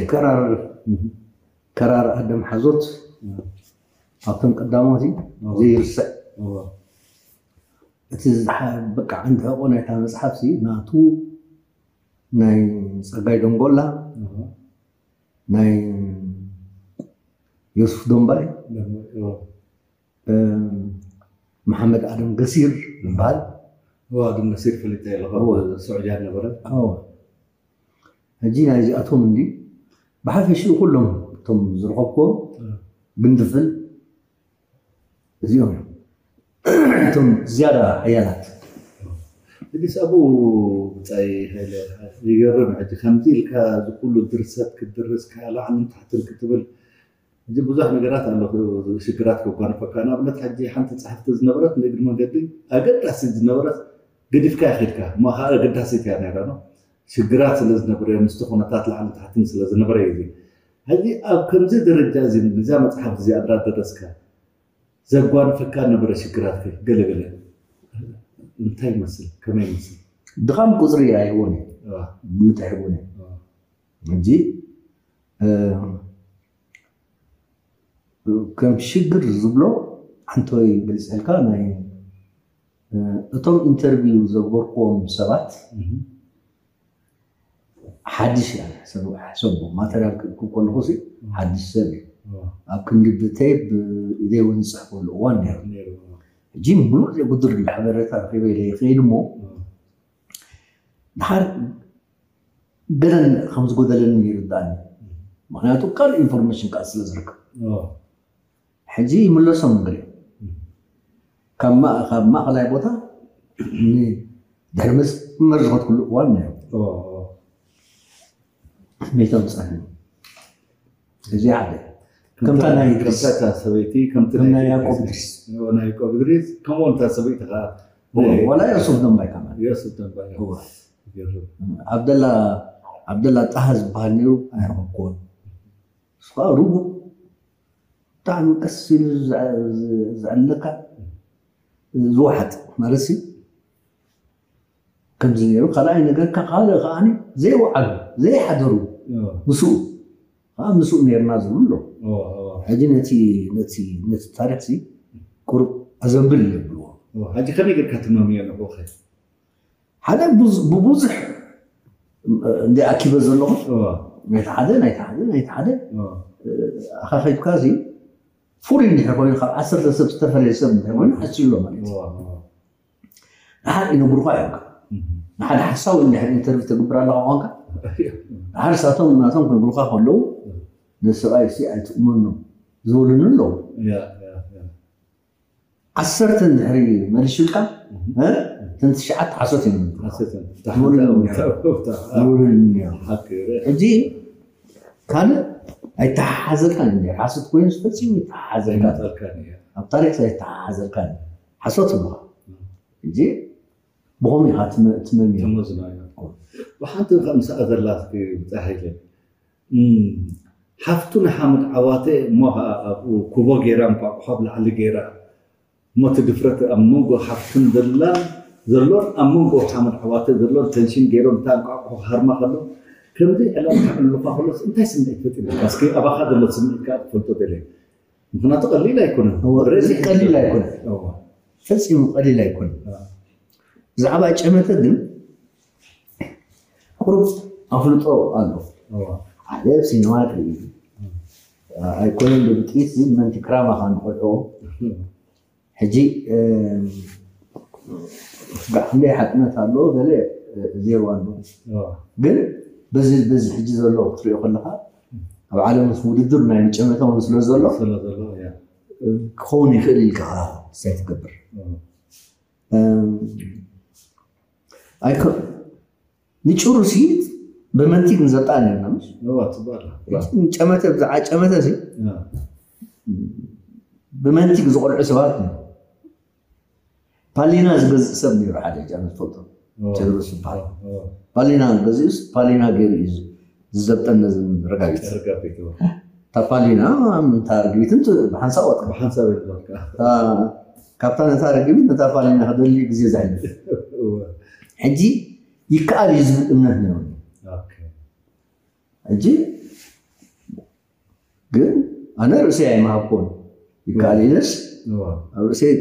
ከራር ከራር ኣደም ሓዞት ኣብቶም ቀዳሞት እዩ ዘይርስዕ። እቲ ዝሓ- በቃ ዓንዲ ሕቆ ናይታ መፅሓፍ ሲ ናቱ ናይ ፀጋይ ደንጎላ ናይ ዮሱፍ ደንባይ መሓመድ ኣደም ገሲር ዝበሃል ኣደም ገሲር ፈሊጠ ኣለኹ። ስዑድያ ነበረ። ሕጂ ናይዚኣቶም እንዲ ብሓፈሽኡ ኩሎም እቶም ዝረኸብኩዎም ግንድፍል እዚኦም እዮም እቶም ዝያዳ ሓያላት። ሕጂ ሳቡ ብጻይ ሃይለ ይገርም። ሕጂ ከምዚ ኢልካ ዝኩሉ ድርሰት ክትድርስ ካላዕልን ታሕትን ክትብል ሕጂ ብዙሕ ነገራት ኣሎ ሽግራት ከጓንፈካ። ንኣብነት ሕጂ ሓንቲ ጸሓፍቲ ዝነበረት ንእግሪ መንገዲ ኣገዳሲ ዝነበረት ገዲፍካ ይኸድካ እሞ ከዓ ኣገዳሲት እያ ነይራ ነው ሽግራት ስለ ዝነበረ ምስቲ ኩነታት ላዕሊ ታሕትን ስለ ዝነበረ እዩ። ሕጂ ኣብ ከምዚ ደረጃ እዚ ነዛ መፅሓፍ እዚኣ እንዳደረስካ ዘጓንፈካ ነበረ ሽግራት ገለገለ እንታይ ይመስል? ከመይ ይመስል? ድኻም ቁፅሪ ኣይህቦን እዩ። ግምት ኣይህቦን እዩ። ሕጂ ከም ሽግር ዝብሎ ሓንተወይ ገሊፀልካ ናይ እቶም ኢንተርቪው ዘግበርክዎም ሰባት ሓድሽ እያ ሕሰቦ ማተርያል ክእክብ ከለኹ ሓድሽ ሰብ እዩ ኣብ ክንዲ ብተይብ ኢደይ እውን ዝፅሕፈሉ እዋን ነይሩ ሕጂ ምሉእ ዘይጉድር ሓበሬታ ረኪበ ኢለ ይኽእል እሞ ድሓር ገለን ከም ዝጎደለኒ ይርዳእኒ ምክንያቱ ካልእ ኢንፎርሜሽን ከዓ ስለ ዝርከብ ሕጂ ይምለሶም ገለ ካብ ማእከላይ ቦታ ድሕሪ መስመር ዝኸድኩሉ እዋን ነይሩ ሚቶም ፀኒ እዚ ሓደ ከምታ ናይ ድሪስ ከምታ ሰበይቲ ከምቲ ከም ናይ ያዕቆብ ድሪስ ናይ ያዕቆብ ድሪስ ከምኡ እታ ሰበይቲ ከዓ ወላ ዮሱፍ ደንባይ ከማን ዮሱፍ ደንባይ ዓብደላ ዓብደላ ጣሃ ዝበሃል ነይሩ ኣይረኸብኩዎን እሱ ከዓ ርጉእ ብጣዕሚ ቀስ ኢሉ ዘዕልለካ ዝወሓጥ ማለት ሲ ከምዚ ነይሩ ካልኣይ ነገር ካልእ ከዓ ዘይወዓሉ ዘይሓደሩ ምስኡ ከዓ ምስኡ ነርና ዝብሉ ኣሎ ሕጂ ነቲ ነቲ ታሪክ ሲ ቁሩብ ኣዘንብል የብልዎ ሕጂ ከመይ ጌርካ ትመምዮ ንዕኡ ሓደ ብብዙሕ እንደ ኣኪበ ዘለኹ ናይቲ ሓደ ናይቲ ሓደ ናይቲ ሓደ ኣኻኺብካ እዚ ፍሉይ እንድሕር ኮይኑ ካብ ዓሰርተ ሰብ ዝተፈለየ ሰብ እንድሕር ኮይኑ ሓስዩ ኣሎ ማለት እዩ። ንሓደ ይነግሩኻ እዮም። ንሓደ ሓሳዊ እንድሕር ኢንተርቪው ተግብር ኣለኻ ኾንካ ንሓደ ሳቶም ናቶም ክነግሩኻ ከለዉ ነሰብኣይ ሲ ኣይትእመኖ ዝበሉኒ ኣለዉ። ዓሰርተ እንድሕሪ መሊሹልካ እተን ትሽዓተ ሓሶት እዮም ዝብሉኒ ሕጂ ካልእ ኣይተሓሓዘልካን እዩ ሓሶት ኮይኑ ፈፂሙ ይተሓሓዘልካ ኣብ ታሪክ ኣይተሓሓዘልካን ሓሶት ኣለካ ሕጂ ብኸም ኢኻ ትመም እዩ ብሓንቲ ከምስኣ ዘላ ብፀሓይለ ሓፍቱ ንሓመድ ዓዋተ እሞ ከዓ ኣብኡ ኩቦ ገይራ እንቋቑሖ ኣብ ላዕሊ ገይራ እሞ እቲ ድፍረት ኣብ መንጎ ሓፍቱን ዘላን ዘሎን ኣብ መንጎ ሓመድ ዓዋተ ዘሎን ተንሽን ገይሮም እታ እንቋቑሖ ክሃርማ ከሎ ከምዚ ዕላል ክዕልሉካ ከሎስ እንታይ ስምዒት ፈጢሩካ እስኪ ኣባኻ ዘሎ ስምዒት ከዓ ክትፈልጦ ደልየ ምክንያቱ ቀሊል ኣይኮነን ቀሊል ኣይኮነን ፈፂሙ ቀሊል ኣይኮነን ብዛዕባ ጨመተ ግን ቁሩብ ኣፍልጦ ኣሎ ሓደ ኣብ ሲኒማ ትርኢ ኣይኮነን ብጥይት ግን መንቲ ክራማ ከንቆልዕዎ ሕጂ ስጋዕ ክንደይ ሓጥነት ኣለዎ ገለ ዜሮ ኣለዎ ግን በዚ በዚ ሕጂ ዘሎ ክትሪኦ ከለካ ኣብ ዓለም ውድድር ናይ መጨመተ እውን ስለ ዘሎ ክኸውን ይኽእል ኢልካ እንታይ ትገብር ንጭሩ ሲ ብመንቲግ ንዘጣ ነርና ጨመተ ብዛዓ ጨመተ ሲ ብመንቲግ ዝቆልዑ ሰባት ፓሊና ዝገዝእ ሰብ ነይሩ ሓደ ጃ ዝፈልጦ ቴድሮስ ይበሃል ፓሊና ገዚኡስ ፓሊና ገይሩ እዩ ዝዘብጠን ነዚ ረጋቢት እታ ፓሊና ምንታ ርግቢትን ብሓንሳብ ወጥካ ብሓንሳብ ወጥካ ካብታ ነታ ርግቢት ነታ ፓሊና ክደሊ ግዜ ዘሕልፍ ሕጂ ይከኣል እዩ ዝብል እምነት ነይሩ ሕጂ ኣነ ርእሰይ ኣይመሃብኩን ይከኣል ኢለስ እዋ ኣብ ርእሰይ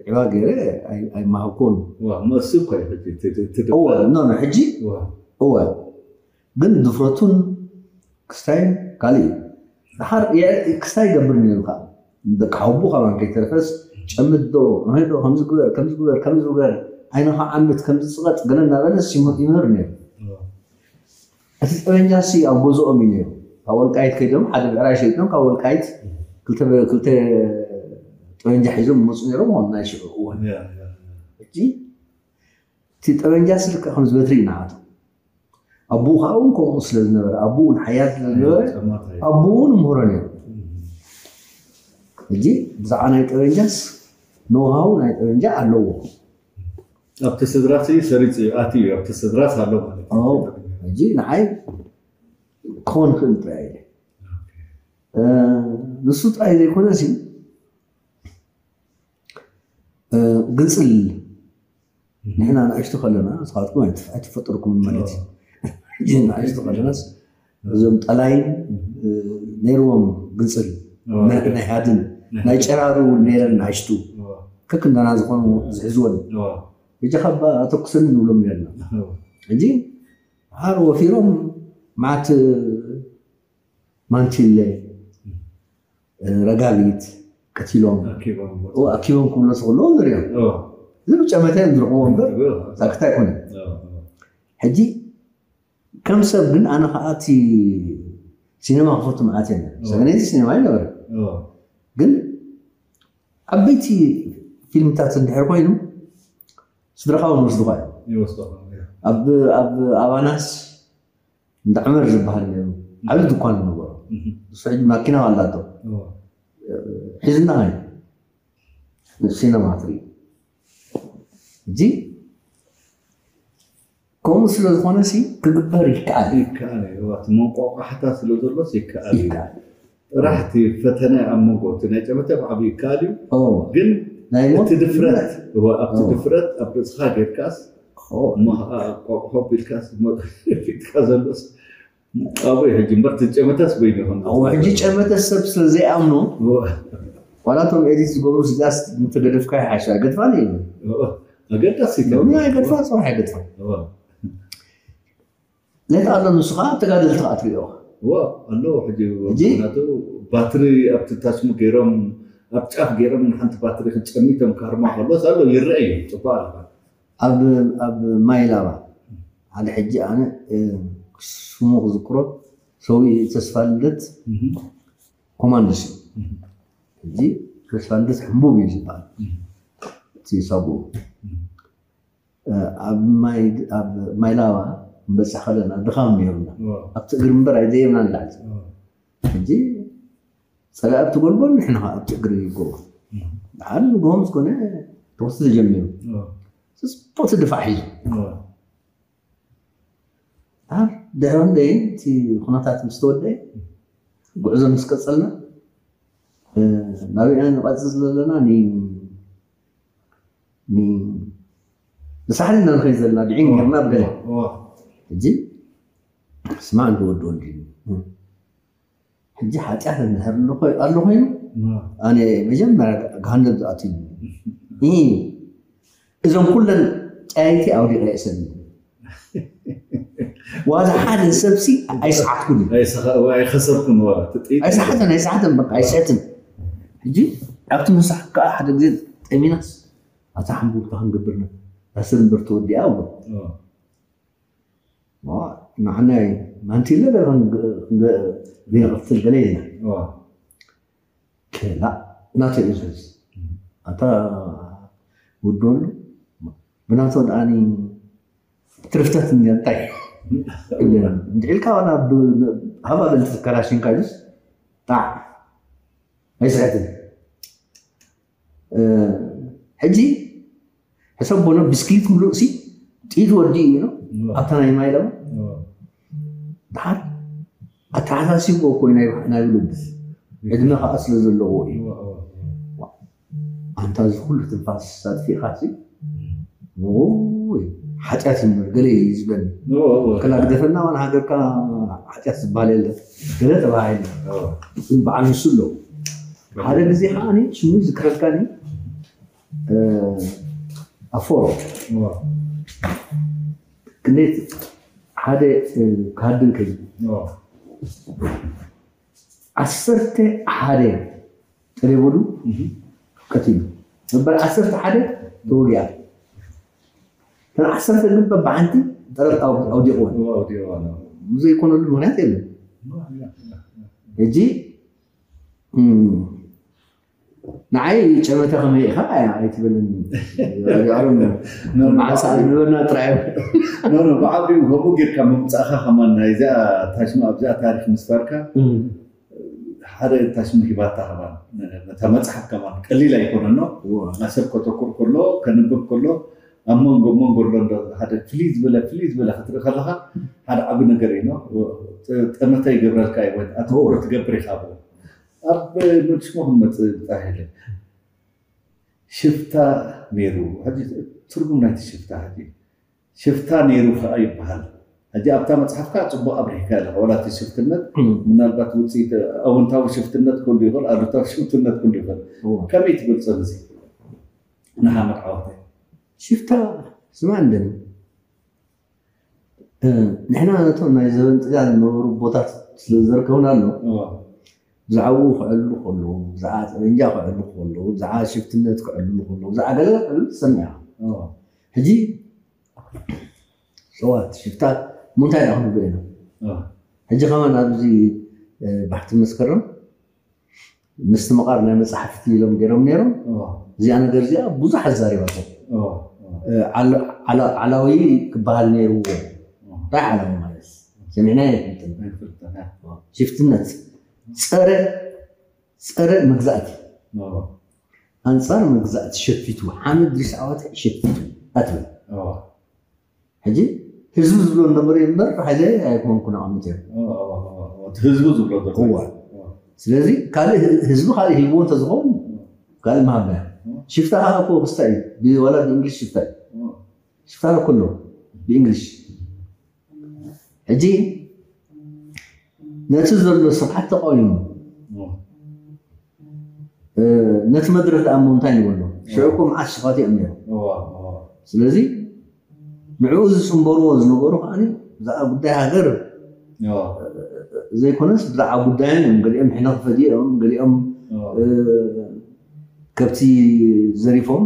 ዒባ ገይረ ኣይመሃብኩን እዋ መእሱ እኮ እዩ ሕጂ እቲ- እቲ- እቲ- እወ ኖ ኖ ሕጂ እዋ እወ ግን ድፍረቱን ክስታይን ካልእ እዩ። ድሓር የ- ክስታይ ይገብር ነይሩ ከዓ ደቂ ሓቡ ካብ ከይተረፈስ ጨምት ዶ ዶ ከምዚ ግበር ከምዚ ግበር ከምዚ ግበር ዓይንኻ ዓምት ከምዚ ፅቐጥ ገለ እናበለስ ይመ- ይምህር ነይሩ። እዋ እቲ ጠበንጃ ሲ ኣብ ገዝኦም እዩ ነይሩ። ካብ ወልቃይት ከይዶም ሓደ ብዕራይ ሸይጦም ካብ ወልቃይት ክልተ በ- ክልተ ጠበንጃ ሒዞም ይመፁ ነይሮም ሆን ናይ ሽዑ እዋን ያ ያ ሕጂ እቲ ጠበንጃ ስልካ ከም ዝበትሪ እዩ ንዓቶም። ኣቦኡ ከዓ እውን ከምኡ ስለ ዝነበረ ኣቦኡ እውን ሓያል ስለ ዝነበረ ጸማታ እዩ ኣቦኡ እውን ምሁሮ ነይሩ። ሕጂ ብዛዕባ ናይ ጠበንጃስ ኖሃው ናይ ጠበንጃ ኣለዎ። ኣብቲ ስድራ ሲ ሰሪፁ እዩ ኣትዩ እዩ ኣብቲ ስድራስ ኣሎ ማለት እዩ ኦ፣ ሕጂ ንዓይ ክኾን ይኽእል ጥራይ ኢለ እ፣ ንሱ ጥራይ ዘይኮነ ሲ እ፣ ግንፅል ንሕና ንኣሽቱ ከለና ንስኻትኩም ኣይትፍ- ኣይትፈጠርኩም ማለት እዩ። ሕጂ ንኣሽቱ ከለናስ እዞም ጠላይን እ፣ ነይርዎም ግንፅል ናይ ናይ ሃድን ናይ ጨራሩ እውን ነይረን ንኣሽቱ ከክንዳና ዝኾኑ ዝሕዝወን ሕጂ ካብ ኣተኩሰኒ ንብሎም ነርና። ሕጂ ሓር ወፊሮም ማዓት ማንቲለ ረጋቢት ቀቲሎም ኣኪቦም ኦ፣ ኣኪቦም ክብሎ ዝኽእሉ ንሪኦም። እዚ ብጨመተ እዮም ዝረኽብዎ እምበር ሳክታ ኣይኮነን። ሕጂ ከም ሰብ ግን ኣነ ከዓ እቲ ሲነማ ክፈቱ መዓት እየ ሰገነይቲ ሲነማ ይነበረ ግን ዓበይቲ ፊልምታት እንድሕር ኮይኑ ስድራኻ ወስድኻ እዩ። ይወስዶም ኣብ ኣብ ኣባናስ እንዳ ዕመር ዝበሃል ነይሩ ዓብዪ ድኳን ነበሮ። እሱ ሕጂ ማኪና ኣላቶ ሒዝና እዩ ሲነማ ትርኢ። እዚ ከምኡ ስለ ዝኾነ ሲ ክግበር ይከኣል እዩ። ይከኣል እዩ እቲ መንቋቋሕታ ስለ ዘሎስ ይከኣል እዩ ይከኣል ጥራሕ እቲ ፈተነ ኣብ መንጎ እቲ ናይ ጨመተ ብዓብዩ ይከኣል እዩ ኦ፣ ግን ናይ ሞት እቲ ድፍረት እወ፣ ኣብቲ ኦ። ድፍረት ኣብ ርእስኻ ጌርካስ ኦ፣ እሞ ከዓ ቆቕሖ ቢልካስ እሞ ፊትካ ዘሎስ ኣብኡ እዩ ሕጂ እምበር እቲ ጨመተስ በይኑ ይኾን ኣብኡ ሕጂ ጨመተ ሰብ ስለ ዘይኣምኖ እወ፣ ዋላ እቶም ኤዲት ዝገብሩ ስጋስ እንተገደፍካ ይሓሻ ገድፋን እዩ እወ፣ ኣገዳሲ እዩ ሎሚ ኣይገድፋ ፅባሕ ኣይገድፋ እወ። ሌት ኣሎ ንሱ ከዓ ተጋደልቲ ከዓ ትሪኦ እዋ ኣለዎ ሕጂ ሕጂ? ምክንያቱ ባትሪ ኣብቲ ታሽሙ ገይሮም ኣብ ጫፍ ገይሮም ንሓንቲ ባትሪ ክጨሚቶም ካርማ ከሎስ ኣሎ ይረአ እዩ ፅቡቅ ኣለካ ኣብ ኣብ ማይላባ ሓደ ሕጂ ኣነ እ፣ ስሙ ክዝክሮ ሰብኡ ተስፋ ልደት ኮማንደስ እዩ ሕጂ ተስፋ ልደት ሕንቡብ እዩ ዝበሃል እቲ ሰብኡ እ፣ ኣብ ማይ ኣብ ማይላባ ንበፅሕ ከለና ድኻም ነይሩና ኣብቲ እግሪ እምበር ኣይደየብና ንላዕሊ ሕጂ ፀላኢ ኣብቲ ጎልጎል ንሕና ከዓ ኣብቲ እግሪ ይጎቦ ድሓር ንግሆ ምስ ኮነ ተወስቲ ተጀሚሩ ፅፅፖቲ ድፋዕ ሒዙ ድሓር ድሕሪ ክንደይ እቲ ኩነታት ምስ ተወደአ ጉዕዞ ምስ ቀፀልና እ፣ ናበይ ኢና ንቐፅል ዘለና ኒ- ኒ- ንሳሕል ኢና ንኸይድ ዘለና ድዒን ጌርና ብገለ ሕጂ ስማ እንዲ ወዲ ወልዲ ሕጂ ሓጢኣት እንድሕር ኣሎ ኮይ- ኣሎ ኮይኑ ኣነ መጀመርያ ገሃነብ ዝኣትዩ እዞም ኩለን ጫይቲ ኣውዲቐ እየ ሰብ ዋላ ሓደ ሰብሲ ኣይሰዓትኩን እዩ ኣይሰኸ- ኣይኸሰርኩን ወላ ትጥኢት ኣይሰሓተን ኣይሰሓተን በቃ ኣይስሕትን ሕጂ ኣብቲ ምሳሕ ከዓ ሓደ ግዜ ጠሚናስ ኣታ ሓንቡብካ ክንገብርና ኣስር እምበር ተወዲኣ እብሎ ንዓናይ ማንቲለ ዘይቐትል ገለ የለን ክላ ናተ እዩ ዝሕዝ ኣታ ውዶሉ ብናቶ ደኣኒ ትርፍተት እንታይ እንድዒልካ ናብ ሃባ በልቲ ከላሽንካ ዩስ ጣዕ ኣይስሕትን ሕጂ ሕሰብ ቦሎ ብስክሊት ምሉእ ሲ ጥይት ወዲ እዩ ነው ኣብታ ናይ ማይ ለማ ድሓር ኣተሓሳሲቦ እኮ ናይ ናይ ልብስ ዕድመ ከዓ ስለ ዘለዎ እዩ ኣንታ እዚ ኩሉ ትንፋስ ኣጥፊእካ ሲ ሓጢኣት ይምበር ገለ እዩ ዝበል ከላ ግደፈና ዋን ሃገርካ ሓጢኣት ዝበሃል የለ ገለ ተባሂል በዓል ንሱ ኣለዎ ሓደ ግዜ ከዓ ሽሙ ዝክረልካኒ ኣፎሮ ክንዴት ሓደ ክሃድን ከ ዓሰርተ ሓደ ጠሌበሉ ቀቲሉ መበል ዓሰርተ ሓደ ተወጊኣ ተን ዓሰርተ ግን በብሓንቲ ጠረፍ ኣውዲቕወን ዘይኮነሉ ምክንያት የለን። ሕጂ ንዓይ ጨመተ ከመይ ኢኻ ኣይትበለኒ። ዓሳ ዝበና ጥራይ ብዓቢኡ ከምኡ ጌርካ ምምፃእካ ከማን ናይዚኣ ታሽማ ኣብዚኣ ታሪክ ምስፋርካ ሓደ ታሽሙ ሂባታ ከማን ነታ መፅሓፍ ከማን ቀሊል ኣይኮነኖ። ናብ ሰብ ከተኩር ከሎ ከንብብ ከሎ ኣብ መንጎ መንጎ ኣሎ ሓደ ፍልይ ዝበለ ፍልይ ዝበለ ክትርኢ ከለካ ሓደ ዓቢ ነገር እዩ። ጠመተ ይገብረልካ እዩ ወይ ኣተኩሮ ትገብር ኢካ ብኡ ኣብ መድሽሞ ክንመፅእ ብጣሂለ ሽፍታ ነይሩ። ትርጉም ናይቲ ሽፍታ ሽፍታ ነይሩ ከዓ ይበሃል። ሕጂ ኣብታ መፅሓፍካ ፅቡቅ ኣብሪህካ ኣለካ። ዋላ እቲ ሽፍትነት ምናልባት ውፅኢት ኣወንታዊ ሽፍትነት ክህሉ ይኽእል፣ ኣሉታዊ ሽፍትነት ክህሉ ይኽእል። ከመይ ትገልፆ ንዚ ንሓመድ ዓወታይ? ሽፍታ ስማ እንደኒ ንሕና ነቶም ናይ ዘበን ጥልያን ዝነበሩ ቦታት ስለዝዘርከብና ኣሎ ብዛዕባኡ ክዕልሉ ከለዉ ብዛዕባ ጠበንጃ ክዕልሉ ከለዉ ብዛዕባ ሽፍትነት ክዕልሉ ከለዉ ብዛዕባ ገለ ክዕልሉ ትሰምዕ ኢኻ። ሕጂ ሰባት ሽፍታ ምንታይ ደኣ ክንብሎ ኢና? ሕጂ ከማን ኣብዚ ባሕቲ መስከረም ምስትምቓር ናይ መፅሓፍቲ ኢሎም ገይሮም ነይሮም። እዚኣ ነገር እዚኣ ብዙሕ ኣዛሪባቶ ዓላዊ ክበሃል ነይርዎ። እንታይ ዓላዊ ማለት ሰሚዕና ይፈልጥን ሽፍትነት ፀረ ፀረ መግዛእቲ ኣንፃር መግዛእቲ ሸፊቱ ሓመድ ድሪስ ዓዋተ ሸፊቱ ኣትብል ሕጂ ህዝቢ ዝብሎ ነበረ እምበር ሓይለ ኣይኮንኩን ኣቐሚጠ ህዝቡ ዝብሎ እዋ ስለዚ ካልእ ህዝቢ ካልእ ሂብዎ እንተዝኸውን ካልእ መሃብና ሽፍታ ከዓ እኮ ክስታ እዩ ዋላ ብእንግሊሽ ሽፍታ እዩ ሽፍታ እኮ ኣሎ ብእንግሊሽ ሕጂ ነቲ ዘሎ ስርዓት ተቃዊሙ ነቲ መድረክ ደኣ እሞ እንታይ ንበሎ ሽዑ እኮ መዓት ሽፋት እዮም ነይሮም ስለዚ ንዕኡ ዝፅንበርዎ ዝነበሩ ከዓ ብዛዕባ ጉዳይ ሃገር ዘይኮነስ ብዛዕባ ጉዳዮም እዮም ገሊኦም ሕነ ክፈድዩ እዮም ገሊኦም ከብቲ ዘሪፎም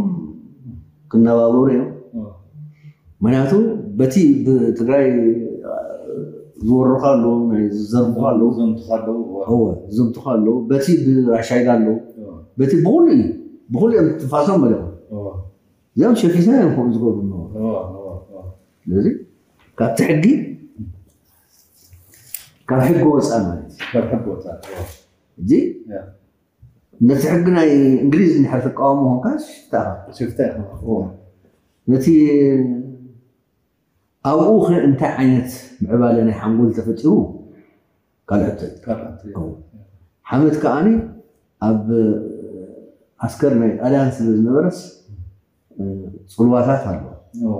ክነባበሩ እዮም ምክንያቱ በቲ ብትግራይ ዝወሩካ ኣለዉ ዝዘርቡካ ኣለዉ ዝዘምቱካ ኣለዉ በቲ ብራሻይዳ ኣለዉ በቲ ብኩሉ እዩ ብኩሉ እዮም ትንፋሶም መሊኹ እዚኦም ሸፊትና እዮም ከምኡ ዝገብሩ ነበሩ ስለዚ ካብቲ ሕጊ ካብ ሕጊ ወፃ ማለት እዩ ካብ ሕጊ ወፃ ሕጂ ነቲ ሕጊ ናይ እንግሊዝ እንድሕር ትቃወሞ ኮንካ ሽፍታ ኢኻ ሽፍታ ኢኻ ነቲ ኣብኡ ከ እንታይ ዓይነት ምዕባለ ናይ ሓንጎል ተፈጢሩ ካልኦት ካልኦት ሓመድ ከዓኒ ኣብ ዓስከር ናይ ጣልያን ስለ ዝነበረስ ፅልዋታት ኣሎ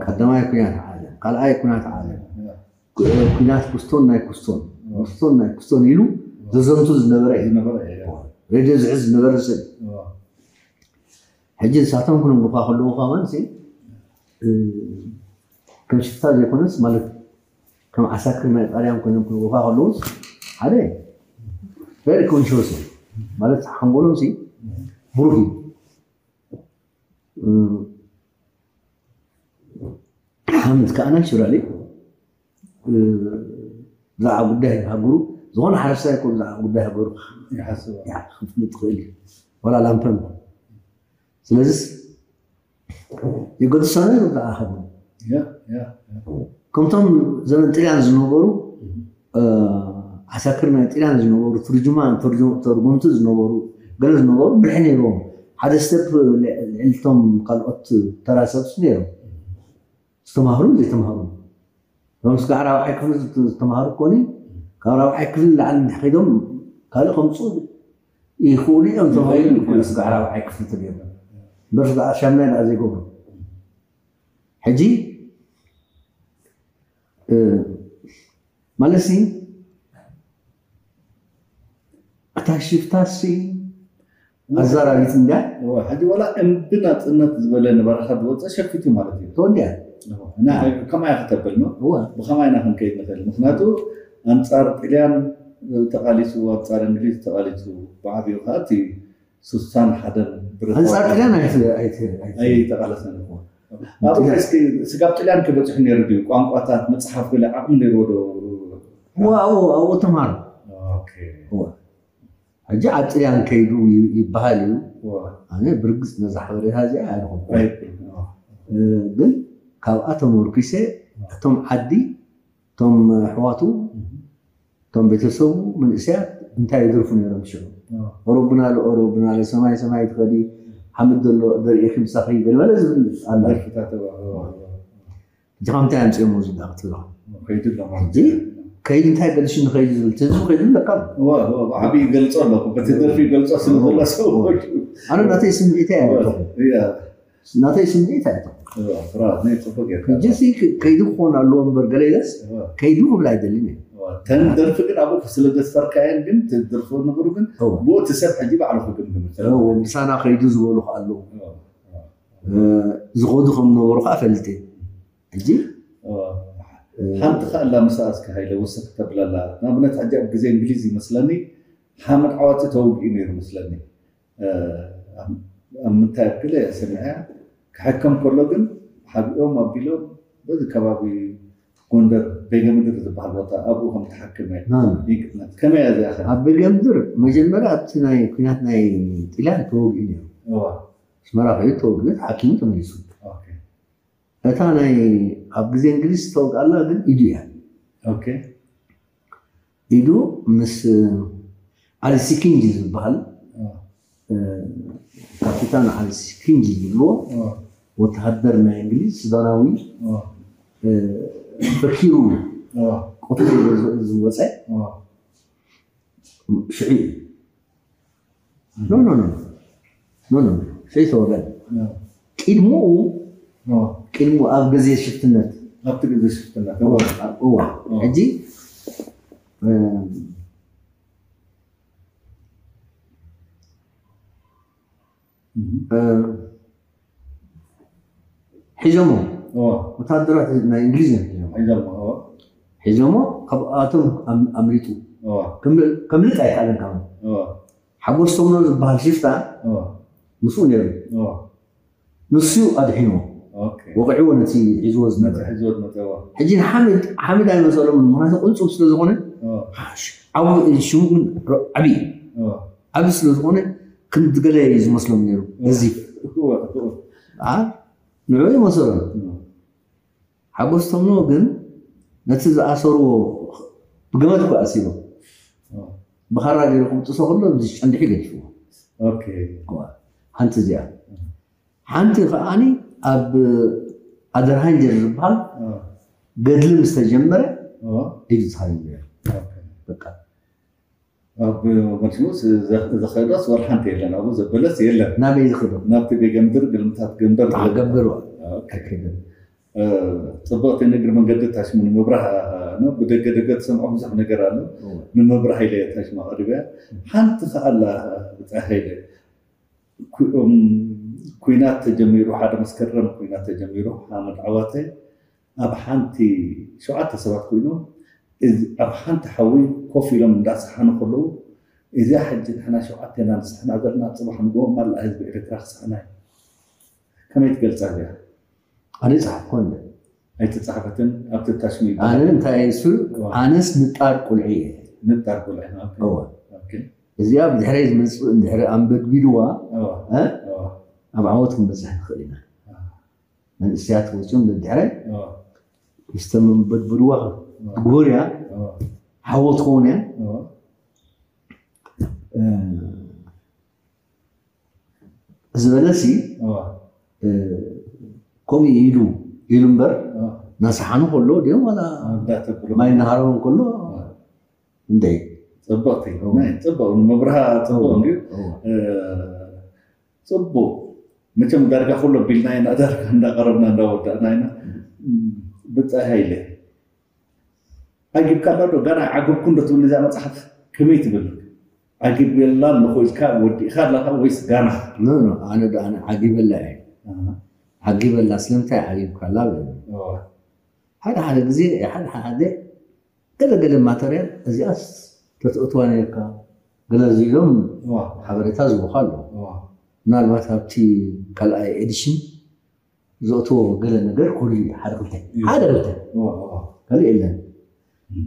ቀዳማይ ኩናት ዓለም ካልኣይ ኩናት ዓለም ኩናት ኩስቶን ናይ ኩስቶን ኩስቶን ናይ ኩስቶን ኢሉ ዘዘንቱ ዝነበረ እዩ ዝነበረ እዩ ሬድዮ ዝሕዝ ዝነበረ ሰብ እዩ ሕጂ ንሳቶም ክንብሉካ ከለዉ ከማን ከም ሽፍታ ዘይኮነስ ማለት ከም ዓሳክር ናይ ጣልያን ኮይኖም ክንብሉካ ከለዉ ሓደ very conscious ማለት ሓንጎሎም ብሩህ እዩ ሓምድ ከዓ ናቹራሊ ብዛዕባ ጉዳይ ሃገሩ ዝኾነ ሓረስታይ እኮ ብዛዕባ ጉዳይ ሃገሩ ይሓስብ ክፍልጥ ትኽእል እዩ ዋላ ላምፐን ስለዚስ የገድሰና እዩ ብዛዕባ ሃገሩ ከምቶም ዘመን ጥልያን ዝነበሩ ዓሳክር ናይ ጥልያን ዝነበሩ ትርጅማን ተርጎምቲ ዝነበሩ ገለ ዝነበሩ ብልሒ ነይርዎም ሓደ ስተፕ ልዕልቶም ካልኦት ተራ ሰብስ ነይሮም ዝተማህሩ ዘይተማህሩ ሎም ስጋዕ ራብዓይ ክፍሊ ዝተማሃሩ ኮኒ ካብ ራብዓይ ክፍሊ ላዕሊ እንድሕር ከይዶም ካልእ ከምፁ ይኽእሉ እዮም ተባሂሉ ይኮነ ስጋዕ ራብዓይ ክፍሊ ተገይሩ እምበር ስጋዕ ሻምናይ ደኣ ዘይገብሩ ሕጂ ማለት ሲ እታ ሽፍታ ሲ ኣዛራቢት እንዳ ሕጂ ዋላ እምቢ ናፅነት ዝበለ ንበረኻ ዝወፀ ሸፊቱ ማለት እዩ። ተወዲያ እና ከማይ ከተብል ነው። ብኸማይ ኢና ክንከይድ ንኽእል? ምክንያቱ ኣንፃር ጥልያን ተቃሊሱ፣ ኣንፃር እንግሊዝ ተቃሊሱ፣ ብዓብዩ ከዓ እቲ ስሳን ሓደን ብረት ኣንፃር ጥልያን ኣይተ- ኣይተ- ኣይተ- ኣይተቃለሰን እኮ። ኣብኡ እስኪ ስጋብ ጥልያን ክበፅሑ ነይሩ ድዩ? ቋንቋታት፣ መፅሓፍ፣ ገለ ዓቕሚ ነይርዎ ዶ? እዋ ኣብኡ ኣብኡ ተምሃሩ ኦኬ። ሕጂ ኣብ ጥልያን ከይዱ ይ- ይበሃል እዩ። እዋ። ኣነ ብርግፅ ነዛ ሓበሬታ እዚኣ ኣይረኸብኩ ኣይብል። እዋ። ግን ካብኣ ተመርኪሰ እቶም ዓዲ እቶም ኣሕዋቱ እቶም ቤተሰቡ መንእሰያት እንታይ ይደርፉ ነይሮም ሽዑ እዋ። ኦሮብናለ ኦሮብናለ ሰማይ ሰማይ ትኸዲ ሓምድ ዘሎ ደርኢ ክምሳኺ ገለመለ ዝብል ኣላ ደርፍታት እዋ፣ እዋ፣ እዋ። እጅኻ ምንታይ ኣምፅኦም እዚ ዳ ክትብሎ ከይዱ ኣሎ ማለት ሕጂ ከይዱ እንታይ በልሽ ንኸይዱ ዝብል እቲ ህዝቢ ከይዱ ኣለካ እዋ፣ እዋ፣ ዓብዪ ይገልጾ ኣሎ። በቲ ደርፊ ይገልጾ ስለ ዘሎ ሰው ኣነ ናተይ ስምዒት እያ እዋ፣ ናተይ ስምዒት እያ እዋ፣ ብራ፣ ናይ ጽቡቅ ጌርካ። ሕጂ ሲ ከይዱ ክኾን ኣለዎ እምበር ገለ ኢለስ እዋ፣ ከይዱ ክብል ኣይደልን እየ እዋ። ተን ደርፊ ግን ኣብኡ ስለ ዘስፈርካየን ግን ትደርፎ ነገሩ ግን እዋ። ብኡ እቲ ሰብ ሕጂ ባዕሉ ክግምግም ይኽእል። እዎ፣ ምሳና ከይዱ ዝበሉ ከዓ ኣለዉ እዋ፣ እዋ፣ እ፣ ዝኸዱ ከም ነበሩ ከዓ ፈልጥ እየ ሕጂ እዋ። ሓንቲ ከኣላ ምሳ እስከ ሃይለ ወሰኽ ተብለላ ንኣብነት ሕጂ ኣብ ግዜ እንግሊዝ ይመስለኒ ሓመድ ዓዋቲ ተወግኡ ነይሩ መስለኒ ኣብ ምንታይ ኣክለ ሰሚዐ ክሕከም ከሎ ግን ሓቢኦም ኣቢሎም በዚ ከባቢ ጎንደር ቤገምድር ዝበሃል ቦታ ኣብኡ ከም ተሓክመ ይግመት። ከመይ እያ እዚኣ ኸ? ኣብ ቤገምድር መጀመርያ ኣብቲ ናይ ኩናት ናይ ጥልያን ተወግኡ ነይሩ። እዋ፣ ኣስመራ ከይዱ ተወግኡ ተሓኪሙ ተመሊሱ። ኦኬ፣ እታ ናይ ኣብ ግዜ እንግሊዝ ዝተወግኣላ ግን ኢዱ እያ። ኦኬ፣ ኢዱ ምስ ኣልሲ ኪንጂ ዝበሃል እዋ፣ እ፣ ካፒታን ኣልሲ ኪንጂ ዝብልዎ እዋ፣ ወተሃደር ናይ እንግሊዝ ሱዳናዊ እዋ፣ እ፣ ፈኪሩ እዋ፣ ቆትሎ ዝወፀ እዋ፣ ሽዑ እዩ። ኖ ኖ ኖ ኖ ኖ ኖ ሸይተወገን እዋ፣ ቅድምኡ እዋ። ቅድምኡ ኣብ ግዜ ሽፍትነት ኣብቲ ግዜ ሽፍትነት እዋ፣ እዋ ሕጂ እ፣ እ፣ ሒዞሞ እዋ፣ ወታደራት ናይ እንግሊዝ እዮም ሒዞሞ። ሒዞሞ እዋ፣ ሒዞሞ ካብኣቶም ኣም- ኣምሊጡ እዋ፣ ከምል- ከምልጥ ኣይከኣለን ካብ እዋ፣ ሓጎስ ተምኖ ዝበሃል ሽፍታ እዋ፣ ምስኡ ነይሩ እዋ። ንሱ ኣድሒንዎ ኦኬ፣ ወቂዕዎ ነቲ ሒዝዎ ዝነበረ ሒዝዎ ዝመፀ እዋ፣ ሕጂ ንሓምድ ሓምድ ኣይመሰሎም ምክንያቱ ቅልፁም ስለ ዝኾነ እዋ፣ ዓብ ሽሙ ግን ረ- ዓብዪ እዩ እዋ፣ ዓብዪ ስለ ዝኾነ ክንዲ ገለ እዩ ዝመስሎም ነይሩ እዚ እዋ፣ እዋ፣ ዓ ንዑ ይመሰሎም እዋ። ሓጎስ ተምኖ ግን ነቲ ዝኣሰርዎ ብገመድ እኮ ኣሲሮም እዋ፣ ብኻራ ገይሩ ክምጥሶ ከሎ እዚ ጨንድሒ ገዲፍዎ ኦኬ፣ ሓንቲ እዚኣ ሓንቲ ከዓኒ ኣብ ኣደርሃንጀር ዝበሃል እዋ፣ ገድሊ ምስ ተጀመረ እዋ፣ ኢዱ ተሃሪሙ ነይሩ ኦኬ። በቃ ኣብ መልሲሙስ ዘኸዳስ ወላ ሓንቲ የለን ኣብኡ ዘበለስ የለን ናበይ ዝኽዶ ናብቲ ቤገምድር ግልምታት ገምደር ገምደር ኦኬ። ጽብቕቲ ንግሪ መንገዲ ታሽሙ ንምብራህ ነው ብደገ ደገ ትሰምዖ ብዙሕ ነገር ኣሎ ንምብራህ ኢለ ታሽማ ቀሪበያ ሓንቲ ከኣላ ብፃ ሃይለ ኩናት ተጀሚሩ ሓደ መስከረም ኩናት ተጀሚሩ ሓመድ ዓዋተ ኣብ ሓንቲ ሸውዓተ ሰባት ኮይኖም ኣብ ሓንቲ ሓዊ ኮፍ ኢሎም እንዳሰሓኑ ከለዉ እዚኣ ሕጂ ንሕና ሸውዓቴና ንስሕና ዘለና ፅባሕ ንግሆ ማላእ ህዝቢ ኤርትራ ክስሕና እዩ ከመይ ትገልፃ እዚኣ ኣነ ፃሕፍኮ እንደ ኣይተፃሕፈትን ኣብቲ ታሽሙ ኣነ እንታይ እሱ ኣነስ ንጣር ቁልዒ እየ ንጣር ቁልዒ እዚኣ ብድሕረይ ዝመፅእ እንድሕሪ ኣንበድቢድዋ ኣብ ዓወት ክንበፅሕ ንኽእል ኢና መንእስያት ወፂኦም ደድሕረ ዝተመንበድበድዋ ትግበር እያ ሓወት ትኸውን እያ ዝበለሲ ከምኡ ኢሉ ኢሉ እምበር ናሰሓኑ ከሎ ድዮም ዋላ ማይ እናሃረቦም ከሎ እንደ ፅብቕቲ ፅብቕ መብርሃ ፅቡቅ እንድዩ ፅቡቅ መቸም ዳርጋ ኩሎ ቢልና ኢና ዳርጋ እንዳቀረብና እንዳወዳእና ኢና ብፀ ሃይለ ዓጊብካ ኣሎ ዶ ጋና ዓግብኩ እንዶ ትብል እዚኣ መፅሓፍ ከመይ ትብል ዓጊበላ ኣለኹ ኢልካ ወዲእኻ ኣለኻ ወይስ ጋና? ኖ ኖ ኣነ ዶ ኣነ ዓጊበላ እየ። ዓጊበላ ስለምንታይ ዓጊብካላ በለ። ሓደ ሓደ ግዜ ሓደ ሓደ ገለ ገለ ማተርያል እዚኣስ ተትእትዋ ነርካ ገለ ኢሎም ሓበሬታ ዝቡካ ኣሎ። ምናልባት ኣብቲ ካልኣይ ኤዲሽን ዘእትዎ ገለ ነገር ክህሉ እዩ። ሓደ ክልተ ሓደ ክልተ ካልእ የለን።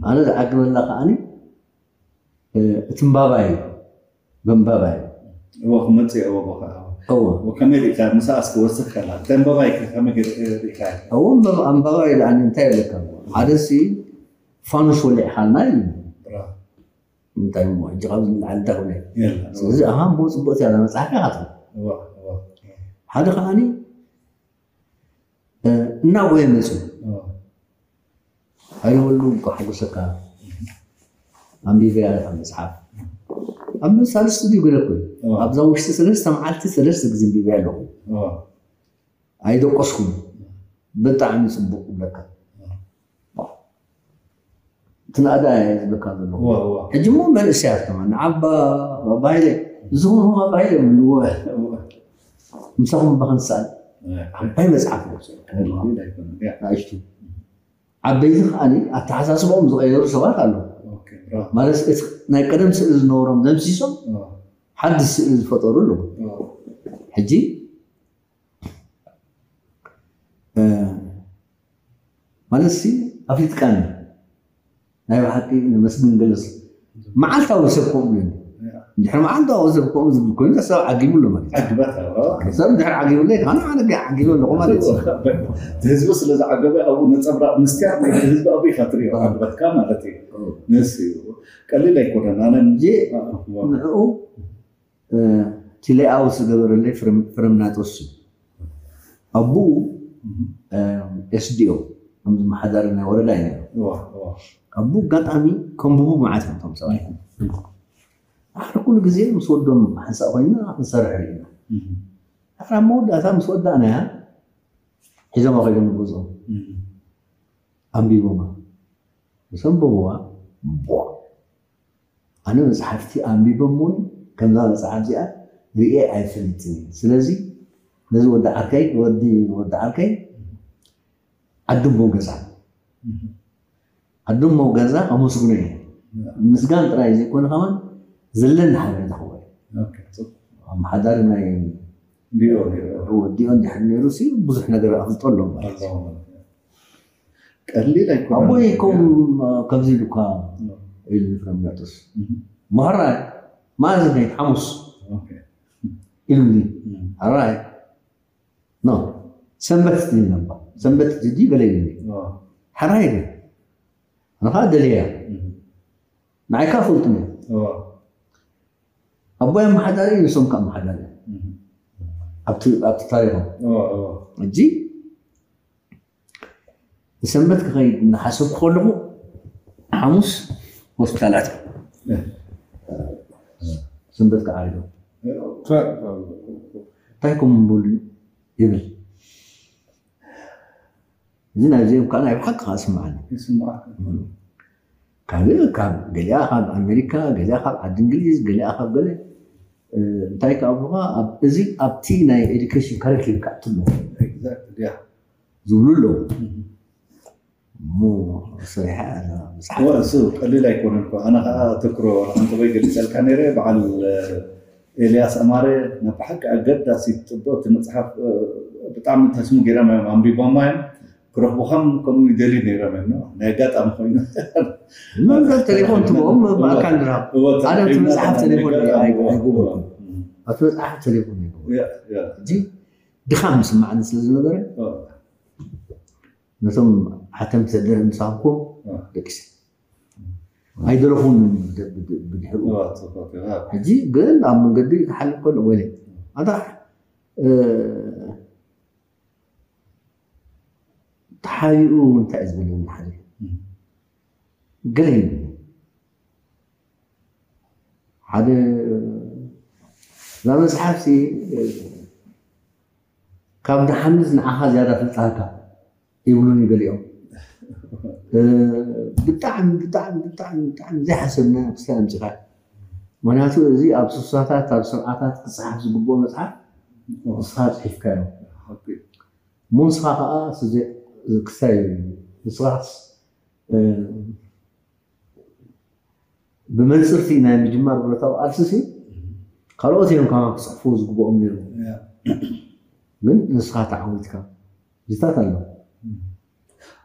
ኣነ ዝዓግበላ ከዓኒ እቲ ምባባይ እዩ። በምባባይ እዎ ክመፅእ እዎ ቦታ እዎ ከመይ ሪእካ? ምሳኣስ ክወስኽ ከላ ተንበባይ ከመይ ሪእካ? እዎ ኣንባባይ ደኣ እንታይ ኣለካ? ሓደ ሲ ፋኑስ ወሊዕካልና እዩ። እንታይ እሞ ሕጂ ካብ ንላዕሊ እንታይ ክብለ? ስለዚ ኣሃ እሞ ፅቡቅ እያ መፅሓፍ ኢኻ ትብል። ሓደ ከዓኒ እናጎየ መፅኡ ኣይወሉ ከሓጉሰካ ኣንቢበያ ኢኻ መፅሓፍ ኣብ ሳልስቲ ድዩ ገለ ኮይኑ ኣብዛ ውሽጢ ሰለስተ መዓልቲ ሰለስተ ግዜ ኣንቢበያ ኣለኹ። ኣይደቀስኩም ብጣዕሚ ፅቡቅ ይብለካ። ትናዳ ዝብለካ ዘለኹ ሕጂ እሞ መንእሰያት ከማን ንዓባ ባባይለ ዝኾኑ ባባይለ ምንዎ ምሳኹም ባኽንሳል ዓባይ መፅሓፍ ንኣሽቱ ዓበይቲ ከዓኒ ኣተሓሳስቦም ዝቐየሩ ሰባት ኣለዉ። ማለት እቲ ናይ ቀደም ስእሊ ዝነበሮም ደምሲሶም ሓድሽ ስእሊ ዝፈጠሩ ኣለዉ። ሕጂ ማለት ሲ ኣፍሊጥካኒ ናይ ብሓቂ ነመስግን ገለስ መዓልታዊ ሰብ ከምኡ ይብለኒ። እንድሕር መዓልታዊ ሰብ ከምኡ ዝብል ኮይኑ ሰብ ዓጊቡ ኣሎ ማለት እዩ። ሰብ እንድሕር ዓጊቡ ኣሎ ይካነ ኣነ ግን ዓጊቡ ኣለኹ ማለት እዩ። እቲ ህዝቢ ስለ ዝዓገበ ኣብኡ ነፀብራቕ ምስትያት ናይቲ ህዝቢ ኣብኡ ኢኻ ትሪኦ ዓግበትካ ማለት እዩ። ነስ እዩ ቀሊል ኣይኮነን። ኣነ ንዕኡ እቲ ሌኣውት ዝገበረለይ ፍረምናጦስ እዩ። ኣቡኡ ኤስዲኦ ከም ዝመሓዳሪ ናይ ወረዳ እዩ ነይሩ። ኣቡ ኣጋጣሚ ከንብቡ መዓት እዮም እቶም ሰብኣይ። ድሕሪ ኩሉ ግዜ ምስ ወዶም ሓንሳእ ኮይና ክንሰርሕ ርኢና። ድሕሪ ኣብ መወዳእታ ምስ ወዳእናያ ሒዞማ ከይዶም ንገዝኦም ኣንቢቦማ። ምስ ኣንበብዋ ኣነ መፅሓፍቲ ኣንቢቦም እውን ከምዛ መፅሓፍ እዚኣ ርእየ ኣይፈልጥን እየ። ስለዚ ነዚ ወዲ ዓርከይ ወዲ ወዲ ዓርከይ ዓዲ እሞ ገዛ ዓዲ እሞ ገዛ ኣመስግኖ እየ። ምስጋን ጥራይ ዘይኮነ ከማን ዘለኒ ሓበሬታ ክወ ኣመሓዳሪ ናይ ወዲኦ እንድሕር ነይሩ ብዙሕ ነገር ኣፍልጦ ኣሎ ማለት እዩ። ቀሊል ኣይኮነን። ኣቦይ ከም ከምዚ ኢሉ እኳ ኢሉ ንፍረምናጦስ ምሕራይ መዓዝ ናይ ሓሙስ ኢሉኒ። ሕራይ ኖ ሰንበት ስትኒ ነባ ሰንበት ድዩ በለ ኢሉኒ። ሕራይ ግን ኣነ ከዓ ደልያ ንዓይ ከዓ ፈልጡኒ። ኣቦይ ኣመሓዳሪ ንሶም ከዓ ኣመሓዳሪ ኣብቲ ታሪኾም ሕጂ ንሰንበት ክኸይድ እናሓሰብኩ ከለኹ ሓሙስ ሆስፒታላት ሰንበት ክዓሪዶም እንታይ ከም ምብሉ ይብል። እዚ ናይዚኦም ከዓ ናይ ብሓቂ ከዓ ስምዓኒ ካልእ ካብ ገሊኣ ካብ ኣሜሪካ ገሊኣ ካብ ዓዲ እንግሊዝ ገሊኣ ካብ ገለ እንታይ ከዓ ብሉካ እዚ ኣብቲ ናይ ኤዱኬሽን ካሪክለም ከዓ ትሎ ዝብሉ ኣለዉ። እሞ ሰሪሓ እያ እዛ መፅሓፍ። እሱ ቀሊል ኣይኮነን እኮ ኣነ ከዓ ተክሮ ሓንተበይ ገሊፀልካ ነይረ በዓል ኤልያስ ኣማረ ናብ ብሓቂ ኣገዳሲ ፅብቅቲ መፅሓፍ ብጣዕሚ ተስሙ ገይሮም እዮም ኣንቢቦማ እዮም ክረኽቡኻም ከምኡ ይደልዩ ነይሮም እዮም ናይ ኣጋጣሚ ኮይኑ መንበር ተሌፎን ትቦም ብኣካል ንራብ ኣነ እቲ መፅሓፍ ተሌፎን ኣይግብርኩም ኣብቲ መፅሓፍ ተሌፎን ኣይግብርኩም ድኻም ዝስማዓኒ ስለ ዝነበረ ነቶም ሓተምቲ ሰደረ ምስ ሃብኩም ደቂሰ ኣይደለኹን ብድሕሩ ሕጂ ግን ኣብ መንገዲ ክሓልፍ ከሎ ወለ ኣታ ተሓቢኡ እንታይ እዩ ዝበለኒ ሓደ ገለ ሓደ እዛ መፅሓፍቲ ካብ ድሓንስ ንዓኻ ዝያዳ ፍልጣካ ይብሉኒ ገሊኦም። ብጣዕሚ ብጣዕሚ ብጣዕሚ ብጣዕሚ ዘይሓሰብና ክስታይ ኣምፂኻ ምክንያቱ እዚ ኣብ ስሳታት ኣብ ሰብዓታት ክፅሓፍ ዝግብኦ መፅሓፍ ንስኻ ፅሒፍካዮ። እሞ ንስኻ ከዓ ክስታይ ንስኻስ ብመንፅርቲ ናይ ምጅማር ብረታዊ ቃልሲ ካልኦት እዮም ከማ ክፅሕፉ ዝግብኦም ነይሩ። ግን ንስኻ ተዓዊትካ ዝታት ኣሎ።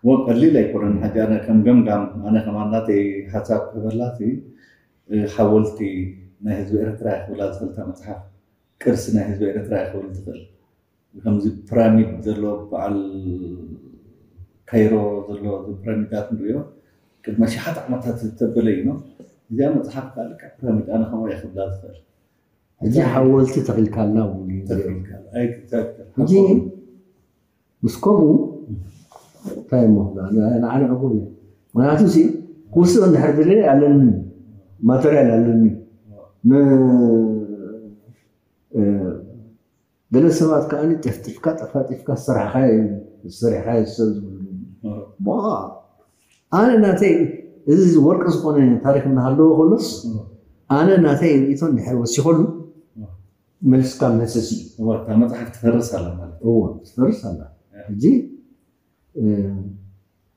ወ ቀሊል ኣይኮነን። ሕጂ ኣነ ከም ገምጋም ኣነ ከማን ናተይ ሓሳብ ክህበላ ሓወልቲ ናይ ህዝቢ ኤርትራ ክብላ ዝኽእልታ መፅሓፍ ቅርሲ ናይ ህዝቢ ኤርትራ ክብል ዝኽእል ከምዚ ፒራሚድ ዘሎ በዓል ካይሮ ዘሎ ፒራሚዳት ንሪኦ ቅድሚ ኣሽሓት ዓመታት ዝተበለ እዩ። እዚኣ መፅሓፍ ከዓ ልክዕ ፒራሚድ ኣነ ከምኡ እየ ክብላ ዝኽእል። እዚ ሓወልቲ ተኺልካልና ብሉ ሕጂ ምስ ከምኡ እንታይ እሞ ንዓነ ዕጉብ እዩ። ምክንያቱ ሲ ክውስቕ እንድሕር ደለየ ኣለኒ ማተርያል ኣለኒ። ገለ ሰባት ከዓ ጢፍጢፍካ ጠፋጢፍካ ዝሰራሕካዮ ዝሰሪሕካዮ ሰብ ዝብሉ ኣነ ናተይ እዚ ወርቂ ዝኾነ ታሪክ እናሃለዎ ከሎስ ኣነ ናተይ ርእቶ እንድሕር ወሲኸሉ መልስካ መሰሲ እዩ። እታ መፅሓፍ ትፈርስ ኣላ ማለት እዩ። እዎ ትፈርስ ኣላ። ሕጂ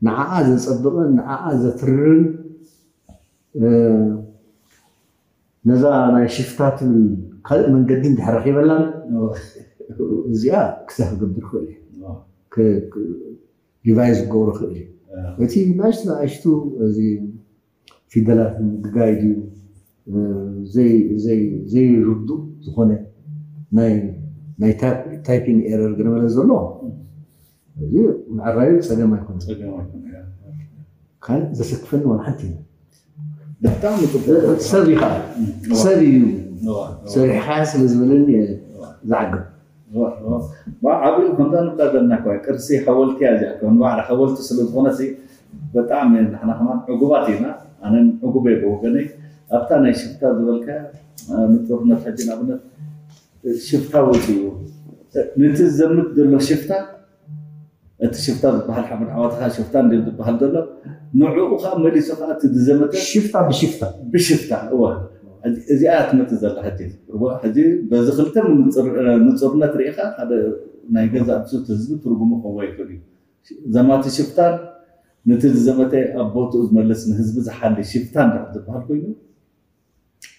ንዓኣ ዘፀብቕን ንዓኣ ዘትርርን ነዛ ናይ ሽፍታ ትብል ካልእ መንገዲ እንድሕር ረኺበላን እዚኣ ክሳብ ክገብር ክእል እዩ። ሪቫይዝ ክገብሮ ክእል እዩ። እቲ ንኣሽቱ ንኣሽቱ እዚ ፊደላት ምግጋይ ድዩ ዘይርዱእ ዝኾነ ናይ ታይፒንግ ኤረር ገለመለ ዘሎ እዚ ምዕራዩ ፀገም ኣይኮነ። ካልእ ዘሰክፈኒ ዋላ ሓንቲ የለን። ብጣዕሚ ሰብ ኢኻ ሰብ እዩ ሰሪሕካ ስለ ዝበለኒ ዝዓግብ ዓብኡ ከምዛ ንብላ ዘለና እኳ ቅርሲ ሓወልቲ እያ እዚኣ ከም ባዕላ ሓወልቲ ስለ ዝኾነ ብጣዕሚ ንሕና ከማን ዕጉባት ኢና። ኣነን ዕጉበ ብወገነይ ኣብታ ናይ ሽፍታ ዝበልካ ንጦርነት ሕጂ ንኣብነት ሽፍታ ወፂኡ ነቲ ዘምት ዘሎ ሽፍታ እቲ ሽፍታ ዝበሃል ሓመድ ዓዋትኻ ሽፍታ እንደ ዝበሃል ዘሎ ንዕኡ ከዓ መሊሱ ከዓ እቲ ዝዘመተ ሽፍታ ብሽፍታ ብሽፍታ እወ እዚኣ ትመፅእ ዘላ ሕጂ እወ ሕጂ በዚ ክልተ ንፁርነት ርኢኻ ሓደ ናይ ገዛእ ብሱት ህዝቢ ትርጉሙ ከዎ ይኽእል እዩ ዘማቲ ሽፍታን ነቲ ዝዘመተ ኣብ ቦትኡ ዝመልስ ንህዝቢ ዝሓሊ ሽፍታ እንድሕር ዝበሃል ኮይኑ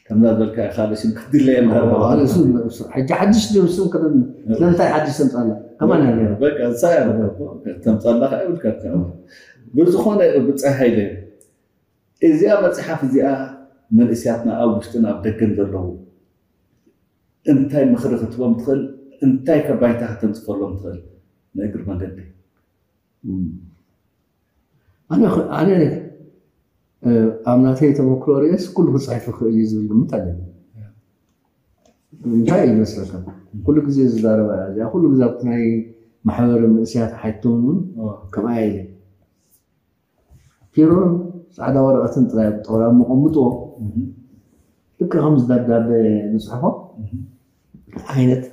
ከምዛ ዝበልካ ካልእ ሽም ክትድለየ ሕጂ ሓድሽ ድም ስም ክብል ስለምንታይ ሓድሽ ተምፃላ ከማን እያ ነይራ ተምፃላ ከዓ ይብልካ ብዝኾነ ብፀይ ሃይለ እዚኣ መፅሓፍ እዚኣ መንእስያትና ኣብ ውሽጥን ኣብ ደገን ዘለዉ እንታይ ምኽሪ ክትቦም ትኽእል እንታይ ከባይታ ከተንፅፈሎም ትኽእል ንእግር መንገዲ ኣነ ኣብ ናተይ ተመክሮ ርእስ ኩሉ ክፅሕፍ ክእል እዩ ዝብል ግምት ኣለኒ እንታይ ይመስለካ ኩሉ ግዜ ዝዛረባ እዚኣ ኩሉ ግዜ ኣብቲ ናይ ማሕበር መንእስያት ሓይቶም እውን ከምኣ ኢለ ፒሮን ፃዕዳ ወረቀትን ጥራይ ኣብ ጠውላ መቀምጥዎ ልክ ከምዚ ደብዳቤ ንፅሕፎ ዓይነት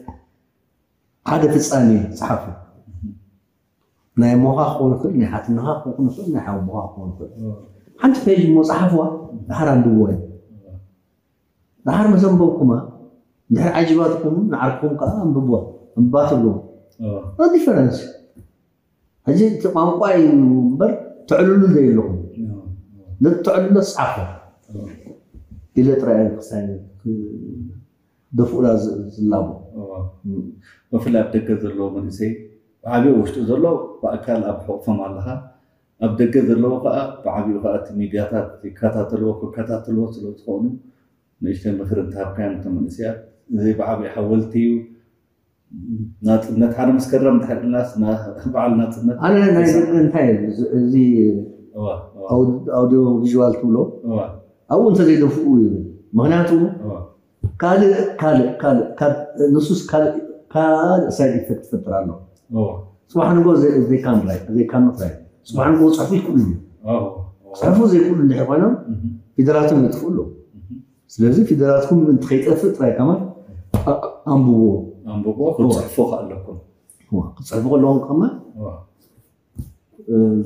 ሓደ ፍፃሜ ፀሓፉ ናይ ሞኻ ክኾን ይኽእል ናይ ሓትነኻ ክኾን ይኽእል ናይ ሓውቦኻ ክኾን ይኽእል ሓንቲ ፔጅ እሞ ፀሓፍዋ ድሓር ኣንብብዎ እዩ ድሓር ምስ ኣንበብኩማ ድሕሪ ዓጅባትኩም ንዓርክኹም ከዓ ኣንብብዋ ኣንብባ ትብልዎ ዲፈረንስ ሕጂ እቲ ቋንቋ እዩ እምበር ተዕልሉ ዘየለኹም ነቲ ተዕልሎ ፀሓፎ ኢለ ጥራይ ክሳይ ደፍኡላ ዝላቦ ብፍላይ ኣብ ደገ ዘለዎ መንእሰይ ብዓብዮ ውሽጡ ዘሎ ብኣካል ኣብ ሕቑፎም ኣለኻ ኣብ ደገ ዘለዎ ከዓ ብዓብኡ ከዓ እቲ ሚድያታት ይከታተልዎ ክከታተልዎ ስለ ዝኾኑ ንእሽተይ ምክሪ እንተሃብካዮም እቶም መንእሰያት እዚ ብዓብኡ ሓወልቲ እዩ ናፅነት ሓደ መስከረም ድሕር ኢልናስ በዓል ናፅነት ኣነ ናይ ደቂ እንታይ እዚ ኣውዲዮ ቪዥዋል ትብሎ ኣብኡ እንተዘይደፍኡ ይብል ምክንያቱ ካልእ ካልእ ካልእ ንሱስ ካልእ ካልእ ሳይድ ኢፌክት ይፈጥር ኣሎ ፅባሕ ንጎ ዘይካኖት ራይ ፅባሕ ንጎ ፅሑፉ ይክእሉ እዩ ፅሑፉ ዘይክእሉ እንድሕር ኮይኖም ፊደላቶም የጥፍኡ ኣለዉ ስለዚ ፊደላትኩም ምእንቲ ከይጠፍእ ጥራይ ከማን ኣንብብዎ ኣንብቦ ክትፅሕፎ ከኣለኩም ክትፅሕፉ ከለኹም ከማን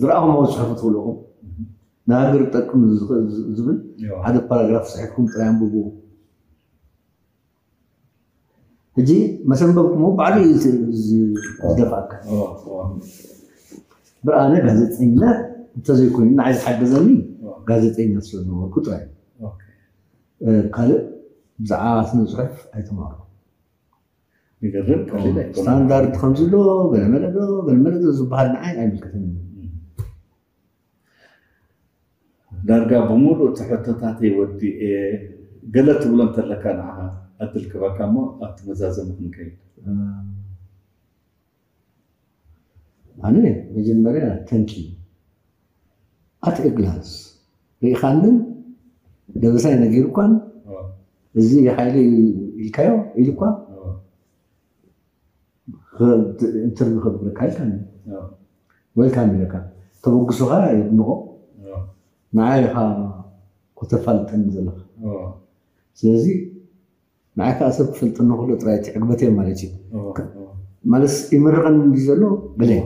ዝረኣኹምዎ ዝፅሕፉ ትኽእልኹም ንሃገር ዝጠቅም ዝብል ሓደ ፓራግራፍ ፅሒፍኩም ጥራይ ኣንብብዎ ሕጂ መሰንበብኩሞ ባዕሉ እዩ ዝ- ዝ- ዝደፍኣካ። ብርኣነ ጋዜጠኛ እንተዘይኮይኑ ንዓይ ዝሓገዘኒ ጋዜጠኛ ስለዝነበርኩ ጥራይ። ካልእ ብዛዕባ ስነ ፅሑፍ ኣይተማሩ። ይገርም። ስታንዳርድ ከምዚ ዶ ገለመለ ዶ ገለመለ ዶ ዝበሃል ንዓይ ኣይምልከተኒ። ዳርጋ ብምሉእ እቲ ሕቶታተይ ወዲኤ። ገለ ትብሎ እንተለካ ንዓኻ ዕድል ክበካ እሞ ኣብቲ መዛዘሚ ክንከይድ። ኣነ መጀመርያ ተንኪ ኣት ግላንስ ርኢኻንን ደበሳይ ነጊሩኳን እዚ ሓይሊ ኢልካዮ ኢልኳ ኢንተርቪው ከብለካ ኢልካ ዌልካም ኢለካ ተበግሶኻ የድንቆ ንዓይ ኢኻ ኮተፋልጠኒ ዘለኻ ስለዚ ንዓይ ከዓ ሰብ ክፈልጠኒ ከሎ ጥራይ እቲ ዕግበተይ ማለት እዩ ማለት ይምርቐኒ እንዲ ዘሎ ብለይ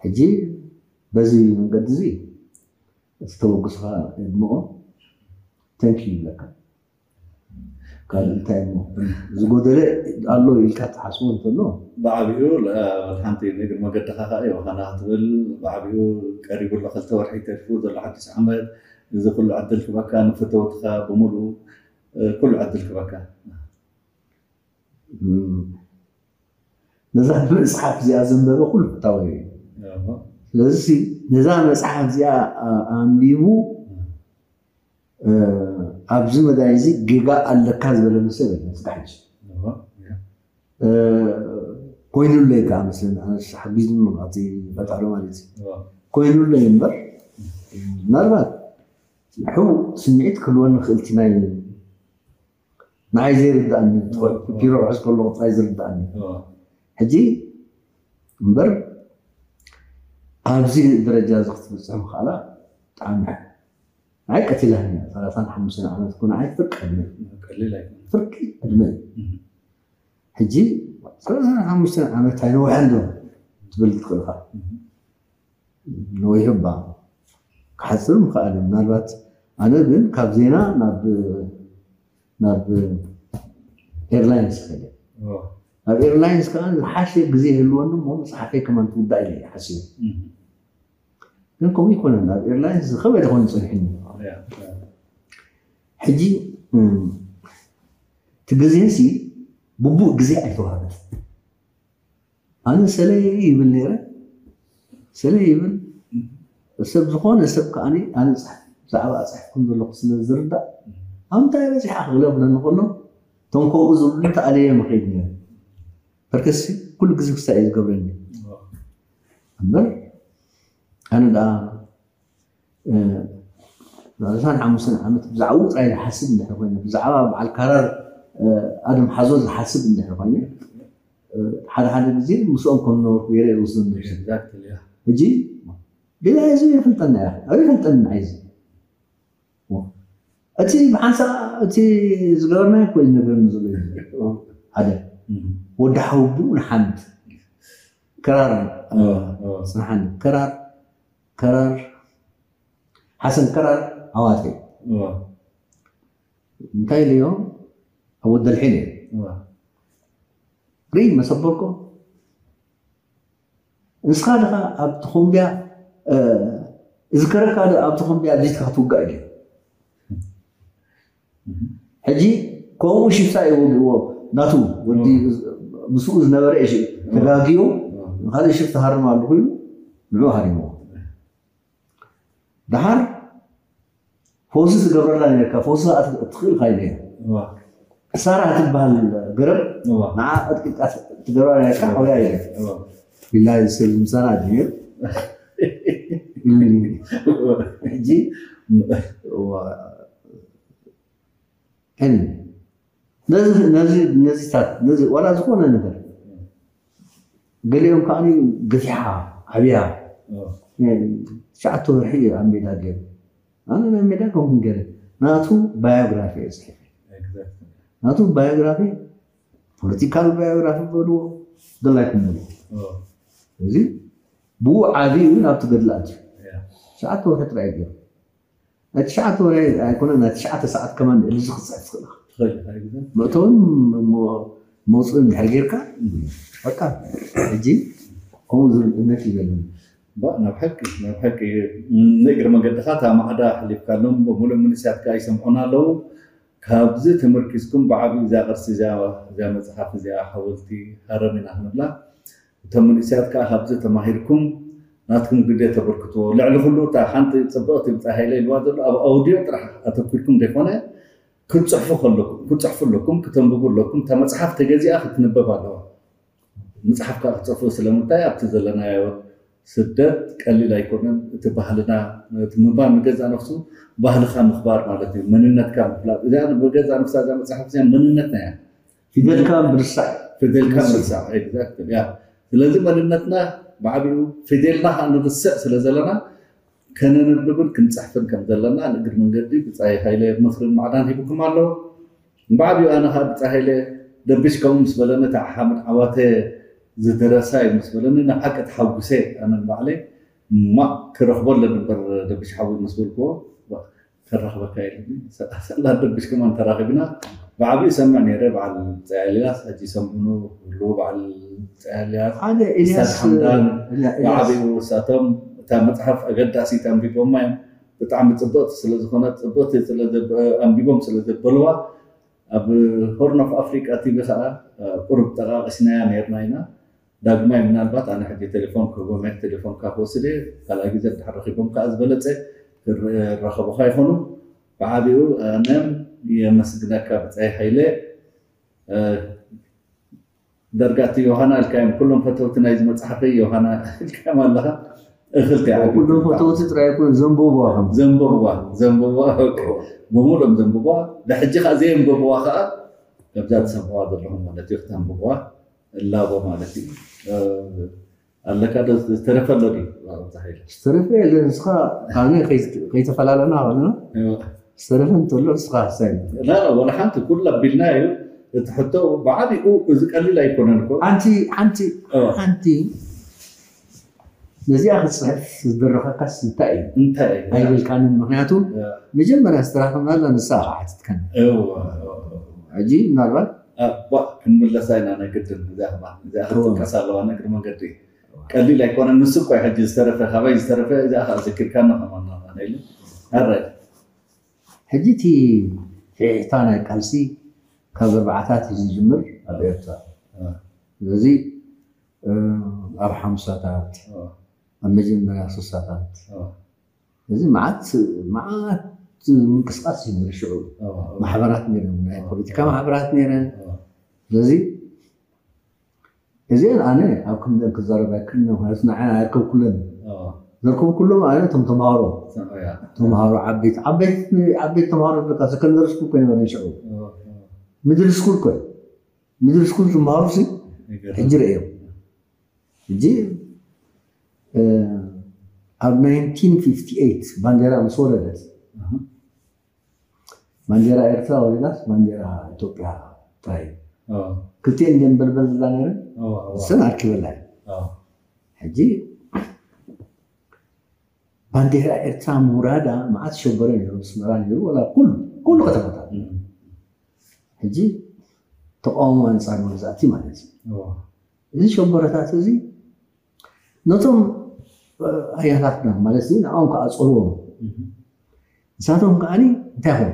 ሕጂ በዚ መንገዲ እዚ እቲ ተበግሶኻ የድንቆ ተንኪ ይብለካ ካልእ እንታይ እሞ ዝጎደለ ኣሎ ኢልካ ትሓስቦ እንተሎ ብዓብኡ ሓንቲ ንግር መገድኻ ከዓ ይወኻና ክትብል ብዓብኡ ቀሪቡ ኣሎ ክልተ ወርሒ ተሪፉ ዘሎ ሓድሽ ዓመት እዚ ኩሉ ዕድል ክበካ ንፈተውትኻ ብምሉ ኩሉ ዕድል ክበካ ነዛ መፅሓፍ እዚኣ ዘንበበ ኩሉ ፍታዊ እዩ ስለዚ ነዛ መፅሓፍ እዚኣ ኣንቢቡ ኣብዚ መዳይ እዚ ጌጋ ኣለካ ዝበለኒ ሰብ የለን እስካብ ሕጂ ኮይኑለይ ከዓ መስለኒ ኣነስ ሓጊዙኒ እቲ ፈጣሪ ማለት እዩ ኮይኑለይ እምበር ምናልባት ሕው ስምዒት ክህልወኒ ክእል እቲ ናይ ንዓይ ዘይርድኣኒ ቢሮ ክሕዝ ከለኹ ጥራይ ዝርድኣኒ ሕጂ እምበር ኣብዚ ደረጃ እዚ ክትብፅሕ ምኽኣላ ብጣዕሚ ንዓይ ቀቲላኒ ሰላሳን ሓሙሽተን ዓመት እኮ ንዓይ ፍርቂ ዕድመ እዩ። ቀሊል ኣይኮነ ፍርቂ ዕድመ እዩ። ሕጂ ሰላሳን ሓሙሽተን ዓመት ኣይነውሐን ዶ ትብል ትኽእል ኢኻ። ነዊሑ እባ ክሓፅር ምኽኣል እዩ። ምናልባት ኣነ ግን ካብ ዜና ናብ ናብ ኤርላይንስ ከደ ናብ ኤርላይንስ ከዓ ዝሓሸ ግዜ ይህልወኒ እሞ መፅሓፈይ ከማን ትውዳእ ኢለ እየ ሓሲበ። ግን ከምኡ ይኮነን ኣብ ኤርላይንስ ዝኸበደ ኮይኑ ፀኒሑኒ ሕጂ እቲ ግዜ ሲ ግቡእ ግዜ ኣይተዋህበት ኣነ ሰለየ ይብል ነይረ ሰለየ ይብል ሰብ ዝኾነ ሰብ ከዓ ኣነ ብዛዕባ ኣፅሕፍኩም ዘለኩ ስለ ዝርዳእ ኣብ ምንታይ በፂሓ ክብለ ብለኒ ከሎ እቶም ከምኡ ዝብሉ ተኣለየ ምኸይድ ነይረ በርከሲ ኩሉ ግዜ ክሳይ እዩ ዝገብረኒ እምበር ኣነ ደኣ ሰላሳን ሓሙሽተን ዓመት ብዛዕባኡ ጥራይ ዝሓስብ እንድሕር ኮይነ ብዛዕባ በዓል ካራር ኣድም ሓዞ ዝሓስብ እንድሕር ኮይነ ሓደ ሓደ ግዜ ምስኦም ከም ዝነበርኩ ገይረ ይወስዶ ነብሰ ሕጂ ገዛ እዚ የፈልጠና እያ ኣብ የፈልጠኒ ንዓይ እዚ እቲ ብሓንሳ እቲ ዝገበርናዮ እኮ እዩ ዝነግረኒ ዘሎ ሓደ ወዲ ሓውቡ ንሓንቲ ከራር ፅንሓኒ ከራር ከራር ሓሰን ከራር ኣዋተ እንታይ ኢለዮ ኣብ ወደልሒ ነይሩ ርኢ መሰበርኮ ንስኻ ድኻ ኣብ ተኾምብያ እዝከረካ ኣብ ተኾምብያ ዚትካ ክትውጋእ ኢለ ሕጂ ከምኡ ሽፍታ እዩ ወግእዎ ናቱ ወዲ ምስኡ ዝነበረ እሺ ተጋግዮ ካልእ ሽፍታ ሃርም ኣለኹ ኢሉ ንዑ ሃሪምዎ ደሓር ፈውሲ ትገብረላ ነርካ ፈውሲ ትኽእል ካይነ ሳራ ትበሃል ገረብ ንዓ ቀጥቂጥካ ትገብራ ነርካ ሓውያ ኢለ ቢላሂ ሰብ ምሳና ድዩ ሕጂ ነዚታት ዋላ ዝኾነ ነገር ገሊኦም ከዓ ገፊሓ ዓብያ ትሽዓተ ወርሒ ኣብ ሜዳ ገይሩ ኣነ ናይ ሜዳ ከምኩም ገለ ናቱ ባዮግራፊ እየ ፅሒፈ ናቱ ባዮግራፊ ፖለቲካል ባዮግራፊ በልዎ ደላይኩም በልዎ እዚ ብኡ ዓብዩ ናብቲ ገድሊ ኣትዩ ትሽዓተ ወርሒ ጥራይ ገይሩ ናይ ትሽዓተ ወርሒ ኣይኮነ ናይ ትሽዓተ ሰዓት ከማን ልዕሊ እዚ ክፅሕፍ ትኽእል ኢኻ መእተውን እሞ መውፅእ እንድሕር ጌርካ በቃ ሕጂ ከምኡ ዝብል እምነት እዩ ዘለኒ። ባ ናብ ሓቂ ናብ ሓቂ ንእግሪ መገድኻ እታ ማዕዳ ሓሊፍካሎም ብምሉእ መንእሰያት ከዓ ይሰምዑና ኣለዉ። ካብዚ ተመርኪዝኩም ብዓብዩ እዚኣ ቅርሲ እዚኣ መፅሓፍ እዚኣ ሓወልቲ ሃረም ኢና ክንብላ። እቶም መንእሰያት ከዓ ካብዚ ተማሂርኩም ናትኩም ግደ ተበርክትዎ። ልዕሊ ኩሉ እታ ሓንቲ ፅብቕቲ ብፃይ ሃይለ ኢልዋ ዘሎ ኣብ ኣውድዮ ጥራሕ ኣተኩርኩም ዘይኮነ ክትፅሕፉ ከለኩም ክትፅሕፉ ኣለኩም፣ ክተንብቡ ኣለኩም። እታ መፅሓፍ ተገዚኣ ክትንበብ ኣለዋ። መፅሓፍ ከዓ ክትፅሕፉ ስለምንታይ ኣብቲ ዘለናዮ ስደት ቀሊል ኣይኮነን። እቲ ባህልና እቲ ምንባብ ንገዛ ነፍሱ ባህልካ ምኽባር ማለት እዩ፣ መንነትካ ምፍላጥ። እዚኣ ብገዛ ነፍሳ እዛ መፅሓፍ እዚኣ መንነትና እያ። ፊደልካ ምርሳዕ ፊደልካ ምርሳዕ exactly ያ። ስለዚ መንነትና ብዓቢኡ ፊደልና ከዓ ንርስዕ ስለ ዘለና ከነንብብን ክንፅሕፍን ከም ዘለና ንእግሪ መንገዲ ብፃይ ሃይለ ምኽርን ማዕዳን ሂብኩም ኣለዉ። ብዓቢኡ ኣነ ከዓ ብፃይ ሃይለ ደቢሽ ከምኡ ምስ በለኒ እቲ ሓምድ ዓዋተ ዝደረሳ እዩ ምስ በለኒ ንሓቂ ተሓጉሰ ኣነ ንባዕለይ ማ ክረኽቦ ኣለኒ እምበር ደቢሽ ሓዊ ምስ በልክዎ ከራኽበካ ኢሉኒ። ሰላ ደብሽ ከማን ተራኺብና ብዓብዩ ሰምዕ ነይረ። በዓል ፀያ ኤልያስ ሕጂ ሰምዑኑ ህልዉ በዓል ፀያ ኤልያስ ሓደ ኢሳት ኤልያስ ሓምዳን ኤልያስ ብዓብዩ ንሳቶም እታ መፅሓፍ ኣገዳሲት ኣንቢቦማ እዮም። ብጣዕሚ ፅብቕቲ ስለዝኾነት ፅብቕቲ ስለዘበ- ኣንቢቦም ስለዘበልዋ ኣብ ሆርን ኦፍ ኣፍሪቃ ቲቪ ከዓ ቁሩብ ጠቃቂስናያ ነይርና ኢና። ዳግማይ ምናልባት ኣነ ሕጂ ቴሌፎን ክህቦም እየ፣ ቴሌፎንካ ክወስድ እየ። ካልኣይ ግዜ እንድሕር ረኺቦም ከዓ ዝበለፀ ክረኸቡኻ ይኾኑ። ብዓቢኡ ኣነም የመስግነካ ብፃይ ሃይለ። ዳርጋ እቲ ዮሃና ኢልካዮም ኩሎም ፈተውቲ ናይዚ መፅሓፈይ ዮሃና ኢልካዮም ኣለኻ። እኽልቲ ኩሎም ፈተውቲ ጥራይ ኣይኮነ ዘንበብዋ ከም ዘንበብዋ ዘንበብዋ ብምሎም ዘንበብዋ ብሕጂ ከዓ ዘየንበብዋ ከዓ ከምዛ ትሰምዕዋ ዘለኹም ማለት እዩ ክተንብብዋ እላቦ ማለት እዩ። ኣለካ ዶ ዝተረፈ ኣሎ ድዩ? ኣብዛ ሓይለ ዝተረፈ የለ ንስኻ ኣነ ከይተፈላለና ከለና ዝተረፈ እንተሎ ንስኻ ሓሳይ ላ ላ ወላ ሓንቲ ኩሉ ኣቢልና እዩ። እቲ ሕቶ ብዓቢኡ እዚ ቀሊል ኣይኮነን እኮ። ሓንቲ ሓንቲ ሓንቲ ነዚኣ ክትፅሕፍ ዝደረኸካስ እንታይ እዩ እንታይ እዩ? ኣይበልካንን። ምክንያቱ መጀመርያ ዝተራኸብናላ ንሳ ሓትትካን እዋ፣ እዋ፣ እዋ። ሕጂ ምናልባት ኣባ ክንምለሳ ኢና ናይ ግድን። እዚኣ ከማ እዚኣ ክትጥቀስ ኣለዋ ነግሪ መንገዲ ቀሊል ኣይኮነን። ንሱ እኮ ሕጂ ዝተረፈ ካባይ ዝተረፈ እዚኣ ከዓ ዘኪርካና ከማና ኢለ ኣረ ሕጂ እቲ ፍሕታ ናይ ቃልሲ ካብ ኣርባዓታት እዩ ዝጅምር ኣብ ኤርትራ። ስለዚ ኣብ ሓምሳታት ኣብ መጀመርያ ስሳታት እዚ መዓት መዓት ምንቅስቃስ እዩ ነይሩ ሽዑ። ማሕበራት ነይረን፣ ናይ ፖለቲካ ማሕበራት ነይረን። ስለዚ እዚአን ኣነ ኣብ ክንደን ክዛረብ ኣይክእልን፣ ምክንያቱ ንዓይ ኣየርከብኩለን። ዘርከብኩሎም ኣነ እቶም ተምሃሮ ተምሃሮ ዓበይቲ ዓበይቲ ዓበይቲ ተምሃሮ በቃ ሰከንደሪ ስኩል ኮይነ ነይረ ሽዑ። ሚድል ስኩል ኮይ ሚድል ስኩል ዝመሃሩ ሲ ሕጂ ርእዮም። ሕጂ ኣብ ናይንቲን ፊፍቲ ኤይት ባንዴራ ምስ ወረደት ባንዴራ ኤርትራ ወሪዳስ ባንዴራ ኢትዮጵያ ጥራይ ክልቲኤን ደንበልበል ዝብላ ነይረን። እሰን ኣርኪበላ ሕጂ ባንዴራ ኤርትራ ምውራዳ መዓት ሸበረ ነይሩ፣ ኣስመራ ነይሩ፣ ወላ ኩሉ ኩሉ ከተማታት። ሕጂ ተቃውሞ ኣንጻር መግዛእቲ ማለት እዩ። እዚ ሸበረታት እዚ ነቶም ኣያታትና ማለት እዚ ንዕኦም ከዓ ኣፅልዎም። ንሳቶም ከዓ እንታይ ኾኑ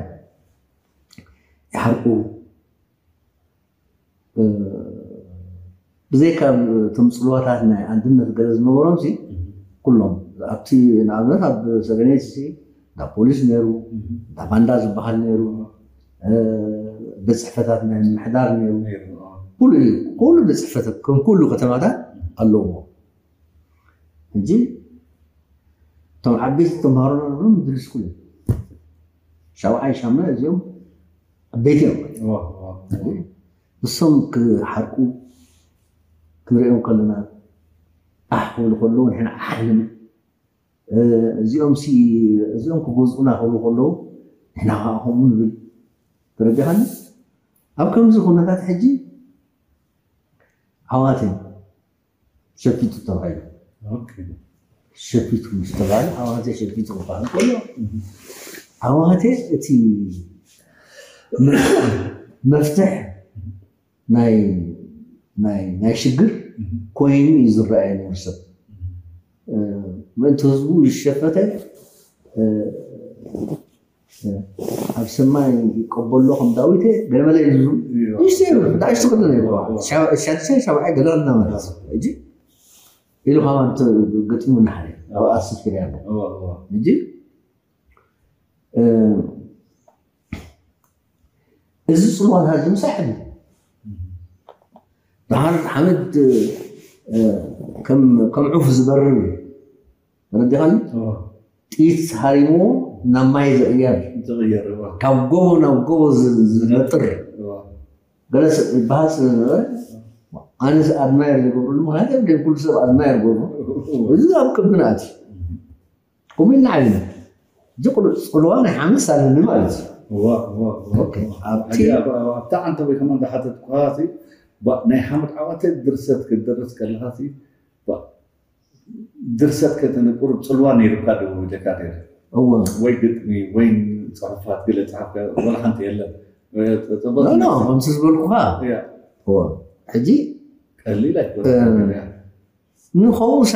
ይሓርቁ። ብዘይካ እቶም ፅልዋታት ናይ ኣንድነት ገለ ዝነበሮም ሲ ኩሎም ኣብቲ ንኣብነት ኣብ ሰገነይቲ ሲ እንዳ ፖሊስ ነይሩ፣ እንዳ ባንዳ ዝበሃል ነይሩ፣ ቤት ፅሕፈታት ናይ ምምሕዳር ነይሩ። ኩሉ እዩ ኩሉ ቤት ፅሕፈታት ከም ኩሉ ከተማታት ኣለዎ። ሕጂ እቶም ዓበይቲ ተምሃሮና ንብሎም ምድሪ ስኩል እዮም። ሻብዓይ ሻምናይ እዚኦም ዓበይቲ እዮም። ንሶም ክሓርቁ ክንሪኦም ከለና ኣሕ ክብሉ ከለዉ ንሕና ኣሕ ንብል። እዚኦም ሲ እዚኦም ክገዝኡና ክብሉ ከለዉ ንሕና ከዓ ከምኡ ንብል። ተረዲኻኒ? ኣብ ከምዚ ኩነታት ሕጂ ዓዋተ ሸፊቱ ተባሂሉ። ሸፊቱ ምስ ተባለ ዓዋተ ሸፊቱ ክበሃል ከሎ ዓዋተ እቲ መፍትሕ ናይ ናይ ናይ ሽግር ኮይኑ እዩ ዝረኣየ ነይሩ ሰብ። ምእንቲ ህዝቡ ዝሸፈተ ኣብ ሰማይ ይቀበሎ ከም ዳዊት ገለመለ ንሽተይ ብጣዕሚ ሽትክል ነይሩ። ሻድሻይ ሻብዓይ ገለልና ማለት እዩ። ሕጂ ኢሉ ከማን ገጢሙ ናሓደ ኣብ ኣስፊር ያለ ሕጂ እዚ ጽልዋታት እዚ ምሳሕ ደሓር ሓመድ ከም ዑፍ ዝበርር ተረዲኻኒ። ጥይት ሃሪምዎ ናብ ማይ ዝቕየር ካብ ጎቦ ናብ ጎቦ ዝነጥር ገለ ይበሃል ስለ ዝነበረ ኣነስ ኣድማየር ዝገብርሉ ምክንያት ኩሉ ሰብ ኣድማየር ገብሩ እዚ ኣብ ከብድና ኣትዩ ከምኡ ኢልና ዓብና እዚ ጽልዋ ናይ ሓመድ ሳለኒ ማለት እዩ። ኣብቲ ኣብታ ዓንተ ወይ ከማን ዝሓተትኩኻ ናይ ሓመድ ዓዋተ ድርሰት ክትደርስ ከለኻ ድርሰት ከተነ ቁሩብ ጽልዋ ነይሩካ ዶ ወደካ ነይረ? እወ። ወይ ግጥሚ ወይ ጽሑፋት ገለ ጸሓፍካ ወላ ሓንቲ የለን። ጽቡቅ ኖ ኖ ከምዚ ዝበልኩኻ እወ። ሕጂ ቀሊል ኣይኮነን። ንኸውስ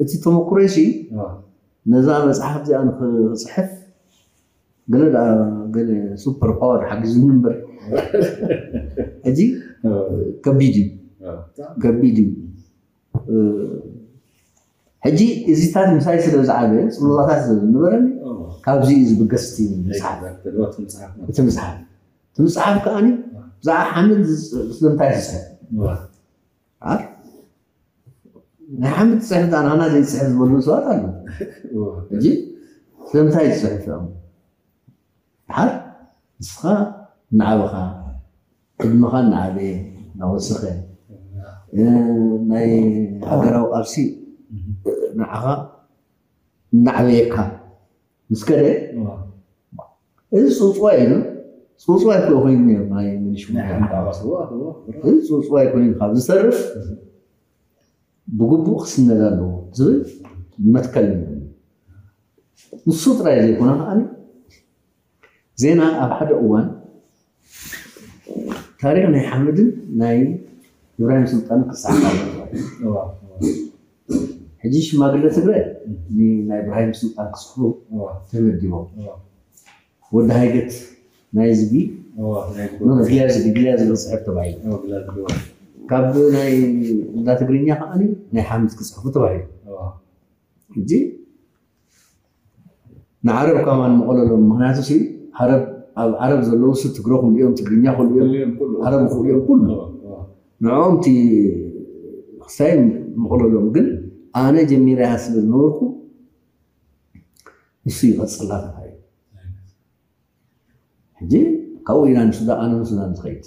እቲ ተመክሮ ሲ ነዛ መጽሓፍ እዚኣ ንክጽሕፍ ገለ ገለ ሱፐር ፓወር ሓጊዙኒ እምበር ሕጂ ከቢድ እዩ ከቢድ እዩ። ሕጂ እዚታት ምሳይ ስለ ዝዓበየ ጽልዋታት ስለ ዝነበረኒ ካብዚ እዩ ዝብገስ እቲ መጽሓፍ። እቲ መጽሓፍ እቲ መጽሓፍ ከዓኒ ብዛዕባ ሓመድ ስለምንታይ ዝጽሕፍ ናይ ሓመድ ትጽሕፍ ዳኣ ናና ዘይጽሕፍ ዝበሉ ሰባት ኣለዉ። ሕጂ ስለምንታይ ትጽሕፍ እዮም? ድሓር ንስኻ እናዓበኻ ዕድመኻ እናዓበየ እናወሰኸ ናይ ሃገራዊ ቃልሲ ንዓኻ እናዓበየካ ምስ ከደ እዚ ፅውፅዋይ እዩ። ፅውፅዋይ እኮ ኮይኑ ነይሩ ናይ ምንሽሙ። እዚ ፅውፅዋይ ኮይኑ ካብ ዝተርፍ ብግቡእ ክስነድ ኣለዎ ዝብል መትከል ነይሩ። ንሱ ጥራይ ዘይኮነ ከዓ ዜና ኣብ ሓደ እዋን ታሪክ ናይ ሓመድን ናይ ኢብራሂም ስልጣን ክፀሓፍ ኣለዎ። ሕጂ ሽማግለ ትግራይ ናይ ኢብራሂም ስልጣን ክፅሕፉ ተመዲቦም። ወዲ ሃይገት ናይ ዝቢ ግልያ ዝቢ ግልያ ዝቢ ክፅሕፍ ተባሂሉ። ካብ ናይ እንዳ ትግርኛ ከዓ ናይ ሓምድ ክፅሕፉ ተባሂሉ። ሕጂ ንዓረብ ከማን መቐለሎም ምክንያቱ ሲ ዓረብ ኣብ ዓረብ ዘለዉ ሲ ትግረ ኩሉ እዮም ትግርኛ ኩሉ እዮም ዓረብ ኩሉ እዮም ኩሉ ንዕኦም እቲ ክሳይ መቐለሎም ግን ኣነ ጀሚረ እያ ስለ ዝነበርኩ ንሱ ይቐፅላ ተባሂሉ። ሕጂ ካብኡ ኢና ንሱዳን ኣነ ንሱዳን ዝኸይድ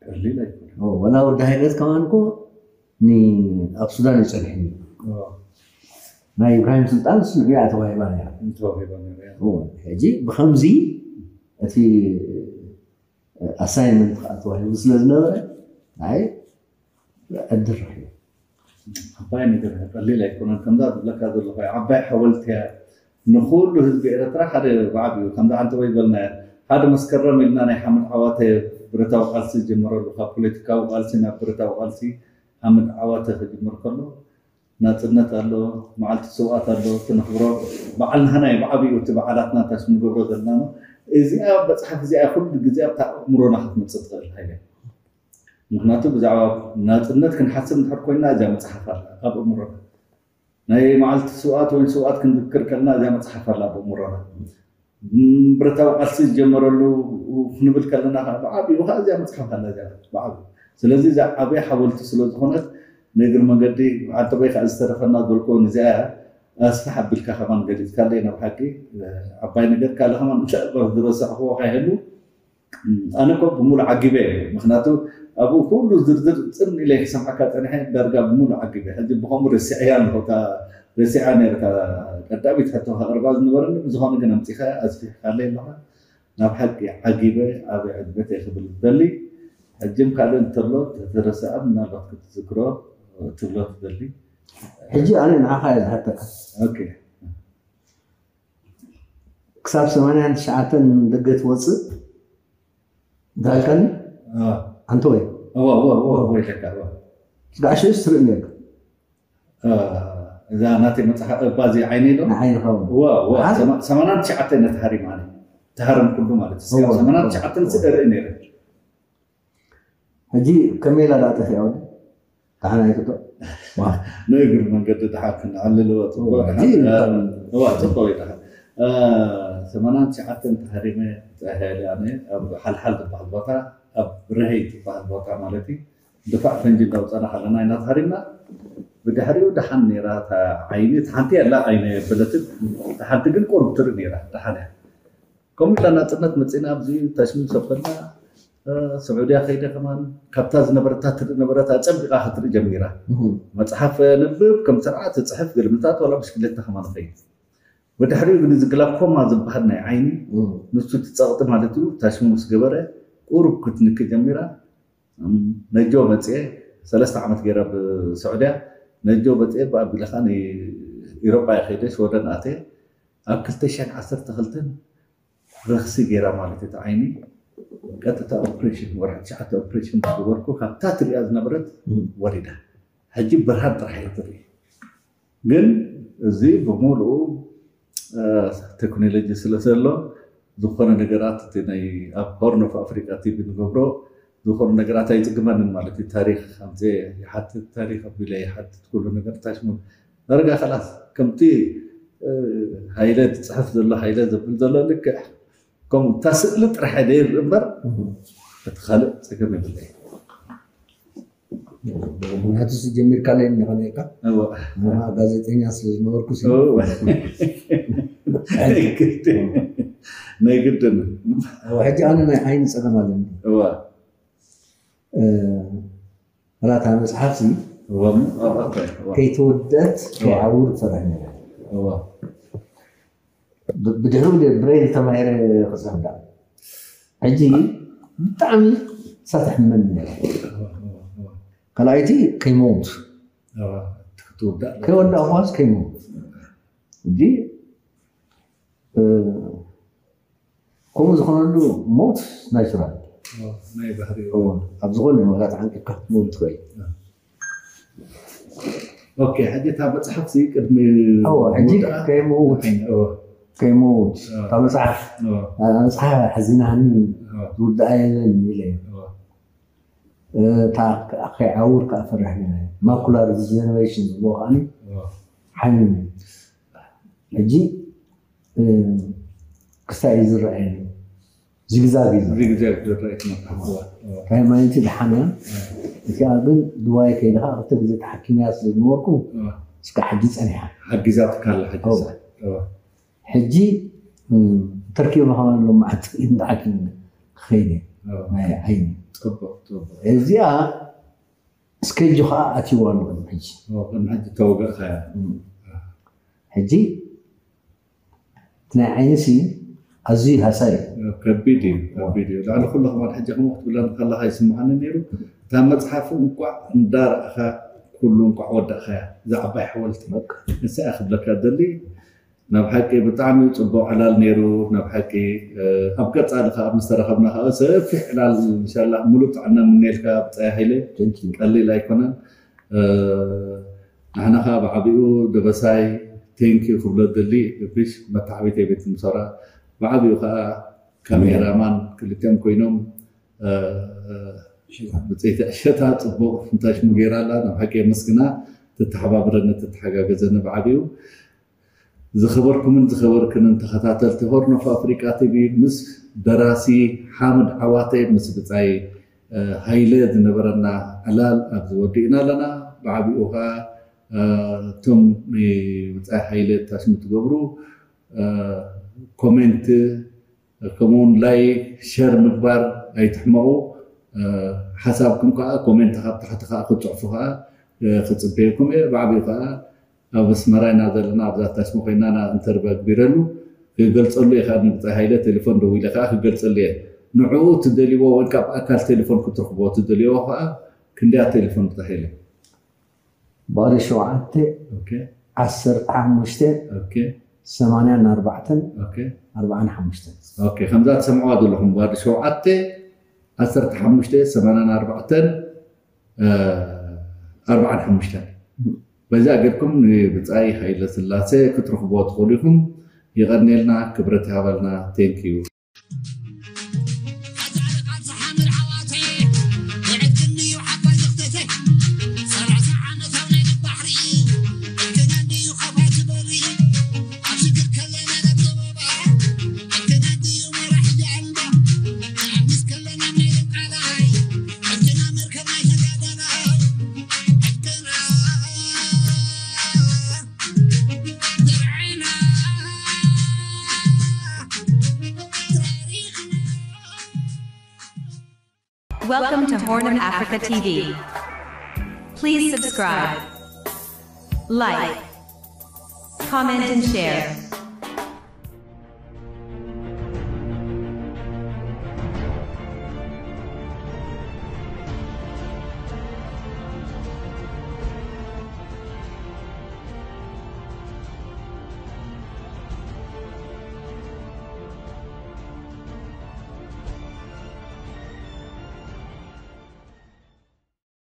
ቀሊል ኣይኮነ። ወላ ወዲ ሃይለት ከማን እኮ ኣብ ሱዳን ይፀንሕኒ ናይ ኢብራሂም ስልጣን ንሱ ንዕኣ ተዋሂባ ነራ። ሕጂ ብከምዚ እቲ ኣሳይመንት ከዓ ተዋሂቡ ስለ ዝነበረ ናይ ዕድል ረኪቡ። ዓባይ ነገር ቀሊል ኣይኮነን። ከምዛ ዝብለካ ዘለኹ ዓባይ ሓወልቲ እያ። ንኩሉ ህዝቢ ኤረትራ ሓደ ብዓቢኡ ከምዛ ዓንተወይ ዝበልናዮ ሓደ መስከረም ኢልና ናይ ሓምድ ዓዋተ ብረታዊ ቃልሲ ዝጀመረሉ ካብ ፖለቲካዊ ቃልሲ ናብ ብረታዊ ቃልሲ ሓምድ ዓዋተ ክጅምር ከሎ ናጽነት ኣሎ፣ መዓልቲ ስውኣት ኣሎ፣ እቲ ነኽብሮ በዓል ናህና እዩ ብዓቢኡ እቲ በዓላትና እንታይ ንገብሮ ዘለና ነው። እዚኣ መጽሓፍ እዚኣ ኩሉ ግዜ ኣብታ ኣእምሮና ክትመጽእ ትኽእል ሃይለ። ምክንያቱ ብዛዕባ ናጽነት ክንሓስብ እንድሕር ኮይንና እዚኣ መጽሓፍ ኣላ ኣብ ኣእምሮና። ናይ መዓልቲ ስውኣት ወይ ስውኣት ክንዝክር ከለና እዚኣ መጽሓፍ ኣላ ኣብ ኣእምሮና። ብረታዊ ቃልሲ ዝጀመረሉ ክንብል ከለና ከዓ ብዓቢኡ ከዓ እዚኣ መጽሓፍ ኣላ እዚኣ ብዓቢኡ። ስለዚ እዛ ዓብያ ሓወልቲ ስለ ዝኾነት ንእግሪ መንገዲ ዓንተቦይ ከዓ ዝተረፈና ዝበልክዎ ንዚኣ ኣስፍሕ ኣቢልካ ከማን ገሊጽካለይ ናብ ሓቂ ዓባይ ነገር ካልእ ከማን ዝረሳዕክዎ ካይህሉ ኣነ እኮ ብሙሉ ዓጊበ እየ ምክንያቱ ኣብኡ ኩሉ ዝርዝር ፅን ኢለ ክሰምዓካ ፀኒሐ ዳርጋ ብሙሉ ዓጊበ ሕጂ ብከምኡ ረሲዐያ ኣለኹ እታ ረሲዓ ነርካ ቀዳሚት ሕቶ ከቅርባ ዝነበረኒ ብዝኮነ ግን ኣምፂኻያ ኣስፊሕካለይ ኣለኻ ናብ ሓቂ ዓጊበ ኣበይ ዕግበት እየ ክብል ዝደሊ ሕጅም ካልእ እንተሎ ተተረሰኣ ምናልባት ክትዝክሮ ትብሎ ትደሊ ሕጂ ኣነ ንዓኻ እየ ዝሓተካ ክሳብ ሰማንያን ትሽዓተን ደገ ትወፅእ ዳልካኒ ኣንተ ወይ እዋ እዋ እዋ እዋ ኢለካ እዋ ጋሽ ስርእ ነርካ እዛ ናተይ መፅሓፍ እባ እዚ ዓይነይ ዶ ንዓይንኻ እውን እዋ እዋ ሰማ- ሰማንያን ትሽዓተን ነቲ ሃሪማ ኣነ ተሃረምኩሉ ማለት እዩ እዋ፣ ሰማንያን እዋ። ትሽዓተን ስእርኢ ነይረ ሕጂ ከመይ ኢላ ዳኣ ጠፊኣ ወዲ ደሓን ኣይትጥቕ ንእግሪ መንገዲ ድሓር ክነዕልልዎ ፅቡቅ እዋ፣ ድሓር እዚ እዋ ፅቡቅ ይድሓር ሰማንያን ትሽዓተን ተሃሪመ ፀሀሊ ኣነ ኣብ ሓልሓል ዝበሃል ቦታ ኣብ ርሀይ ዝበሃል ቦታ ማለት እዩ ድፋዕ ፈንጂ እንዳውፀና ከለና ኢና ተሃሪምና ብድሕሪኡ ደሓን ነይራ እታ ዓይኒ እቲ ሓንቲ ያላ ዓይነ የበለትን እቲ ሓንቲ ግን ቁርብ ትርኢ ነይራ ደሓን እያ ከምኡ ኢላ ናፅነት መፂና ኣብዚ ታሽሙ ሰበልና ስዑድያ ከይደ ከማን ካብታ ዝነበረታ ትርኢ ነበረት ኣፀቢቃ ክትርኢ ጀሚራ መፅሓፍ ነብብ ከም ስርዓት ትፅሕፍ ገልምታት ዋላ ብሽክሌታ ከማን ኸይድ ብድሕሪኡ ግን እዚ ግላኮማ ዝበሃል ናይ ዓይኒ ንሱ እቲ ፀቕጢ ማለት እዩ ታሽሙ ምስ ገበረ ቁሩብ ክትንኪ ጀሚራ ነጆ መፅኤ ሰለስተ ዓመት ገይረ ብስዑድያ ነጆ መፅኤ ብኣቢለ ከዓ ኢሮጳ እየ ከይደ ሽወደን ኣትየ ኣብ ክልተ ሽሕን ዓሰርተ ክልተን ረኽሲ ገይራ ማለት እቲ ዓይኒ ቀጥታ ኦፕሬሽን ወርሒ ትሽዓተ ኦፕሬሽን ዝገበርኩ ካብታ ትሪኣ ዝነበረት ወሪዳ ሕጂ ብርሃን ጥራሕ እየ ትርኢ ግን እዚ ብምሉኡ ቴክኖሎጂ ስለ ዘሎ ዝኾነ ነገራት እቲ ናይ ኣብ ሆርን ኦፍ ኣፍሪቃ ቲቪ ንገብሮ ዝኾኑ ነገራት ኣይፅግመንን ማለት እዩ ታሪክ ኣምፅእ ይሓትት ታሪክ ኣቢለ ይሓትት ኩሉ ነገር ታሽሙ ዳርጋ ከላስ ከምቲ ሃይለ ዝፅሕፍ ዘሎ ሃይለ ዘብል ዘሎ ልክዕ ከምኡ እታ ስእሊ ጥራሕ ደይር እምበር እቲ ካልእ ፀገም የብለ ምክንያቱ ጀሚርካ ለይ እንደኸነካ ጋዜጠኛ ስለ ዝነበርኩ ናይ ግድን ሕጂ ኣነ ናይ ዓይኒ ፀገም ኣለኒ ራታ መፅሓፍ ከይተወደት ከይዓውር ፈራሕ ነረ ብድሕሩ ብሬል ተማሂረ ክፅሕፍ ዳ ሕጂ ብጣዕሚ ሳትሕመኒ ነረ ካልኣይቲ ከይመውት ከይወዳእኳስ ከይመውት ሕጂ ከምኡ ዝኾነሉ ሞት ናቹራል ኣብ ዝኾነ ዋላ ተዓንቂካ ክትመውት ትኽእል ኦኬ ሕጂ እታ መፅሓፍ ሲ ቅድሚ ሕጂ ከይመውት ከይመውት እታ መፅሓፍ መፅሓፍ ሓዚናኒ ዝውዳኣ የለን ኢለ እታ ከይዓውር ከዓ ፈራሕ ገለ ማኩላር ዲጀነሬሽን ዝብሎ ከዓ ሓሚሙ ሕጂ ክስታይ እዩ ዝረኣየኒ ዝግዛግ እዩ ዝረኣየኒ። ዚግዛግ ዝረኣየት መጽሓፍ እዋ። እዋ። ሃይማኖቲ ደሓን እያ እቲኣ ግን ድዋይ ከይድኻ ክልተ ግዜ ተሓኪመያ ስለ ዝነበርኩ እዋ። እስካብ ሕጂ ጸኒሓ ሓጊዛትካ ኣላ ሕጂ እዋ። እሳ። እዋ። ሕጂ እም፣ ተርኪበ ከማን ሎም መዓልቲ ኢድ ተሓኪመ ክኸይድ እየ እዋ። ናይ ዓይኒ ጽቡቅ ጽቡቅ። እዚኣ እስከ ሕጂ ከዓ ኣትይዋ ኣሎ ቅድሚ ሕጂ እዋ፣ ቅድሚ ሕጂ ተወጋእካያ። እም። ሕጂ እቲ ናይ ዓይኒ ሲ ኣዝዩ ሃሳይ እዩ። ከቢድ እዩ ከቢድ እዩ ልዕሊ ኩሉ ከማን ሕጂ ከምኡ ክትብለኒ ከለካ ይስምዓኒ ነይሩ እታ መፅሓፍ እንቋዕ እንዳረእኻ ኩሉ እንቋዕ ወዳእኻያ እዛ ዓባይ ሓወልቲ ንሳ እያ ክብለካ ደሊ ናብ ሓቂ ብጣዕሚ ፅቡቅ ዕላል ነይሩ ናብ ሓቂ ኣብ ቀፃሊ ከዓ ምስ ተረከብና ከዓ ሰፊሕ ዕላል እንሻላ ሙሉእ ጥዕና ምነየልካ ብፀይ ሃይለ ቀሊል ኣይኮነን ንሕና ከዓ ብዓቢኡ ደበሳይ ቴንኪዩ ክብሎ ደሊ ብሽ መተዓቢተይ ቤት ምሰራ ብዓቢኡ ከዓ ካሜራማን ክልቲኦም ኮይኖም ብፀይቲ ዕሸታ ፅቡቅ ፍንታሽሙ ገይራ ኣላ ናብ ሓቂ የመስግና ትተሓባብረኒ ትተሓጋገዘኒ ብዓቢኡ ዝኸበርኩምን ዝኸበርክንን ተኸታተልቲ ሆርን ኦፍ ኣፍሪቃ ቲቪ ምስ ደራሲ ሓምድ ዓዋተ ምስ ብፃይ ሃይለ ዝነበረና ዕላል ኣብዚ ወዲእና ኣለና ብዓቢኡ ከዓ እቶም ብፃይ ሃይለ ታሽሙ ትገብሩ ኮሜንት ከምኡውን ላይክ ሸር ምግባር ኣይትሕመቑ ሓሳብኩም ከዓ ኮሜንት ካብ ታሕቲ ከዓ ክትፅሕፉ ከዓ ክፅበየኩም እየ ብዓብዩ ከዓ ኣብ ኣስመራ ኢና ዘለና ኣብዛ ታሽሙ ኮይና ኢንተርቪ ኣግቢረሉ ክገልፀሉ እየ ከዓ ንብፃይ ሃይለ ቴሌፎን ደዊለ ከዓ ክገልፀሉ እየ ንዕኡ ትደልይዎ ወይ ከዓ ብኣካል ቴሌፎን ክትረክብዎ ትደልይዎ ከዓ ክንደያ ቴሌፎን ብፃይ ሃይለ ባዶ ሸውዓተ ዓሰርተ ሓሙሽተ ሰማንያን ኣርባዕተን ኣርባዓን ሓሙሽተን ከምዛ ትሰምዕዋ ዘለኹም ባዶ ሸውዓተ ዓሰርተ ሓሙሽተ ሰማንያን ኣርባዕተን ኣርባዓን ሓሙሽተን። በዚ ኣገድኩም ንብጻይ ሃይለ ስላሴ ክትረኽብዎ ትኽእሉ ኢኹም። ይቐንየልና፣ ክብረት ይሃበልና። Thank you። Welcome to Horn of Africa T V. Please subscribe, like, comment, and share.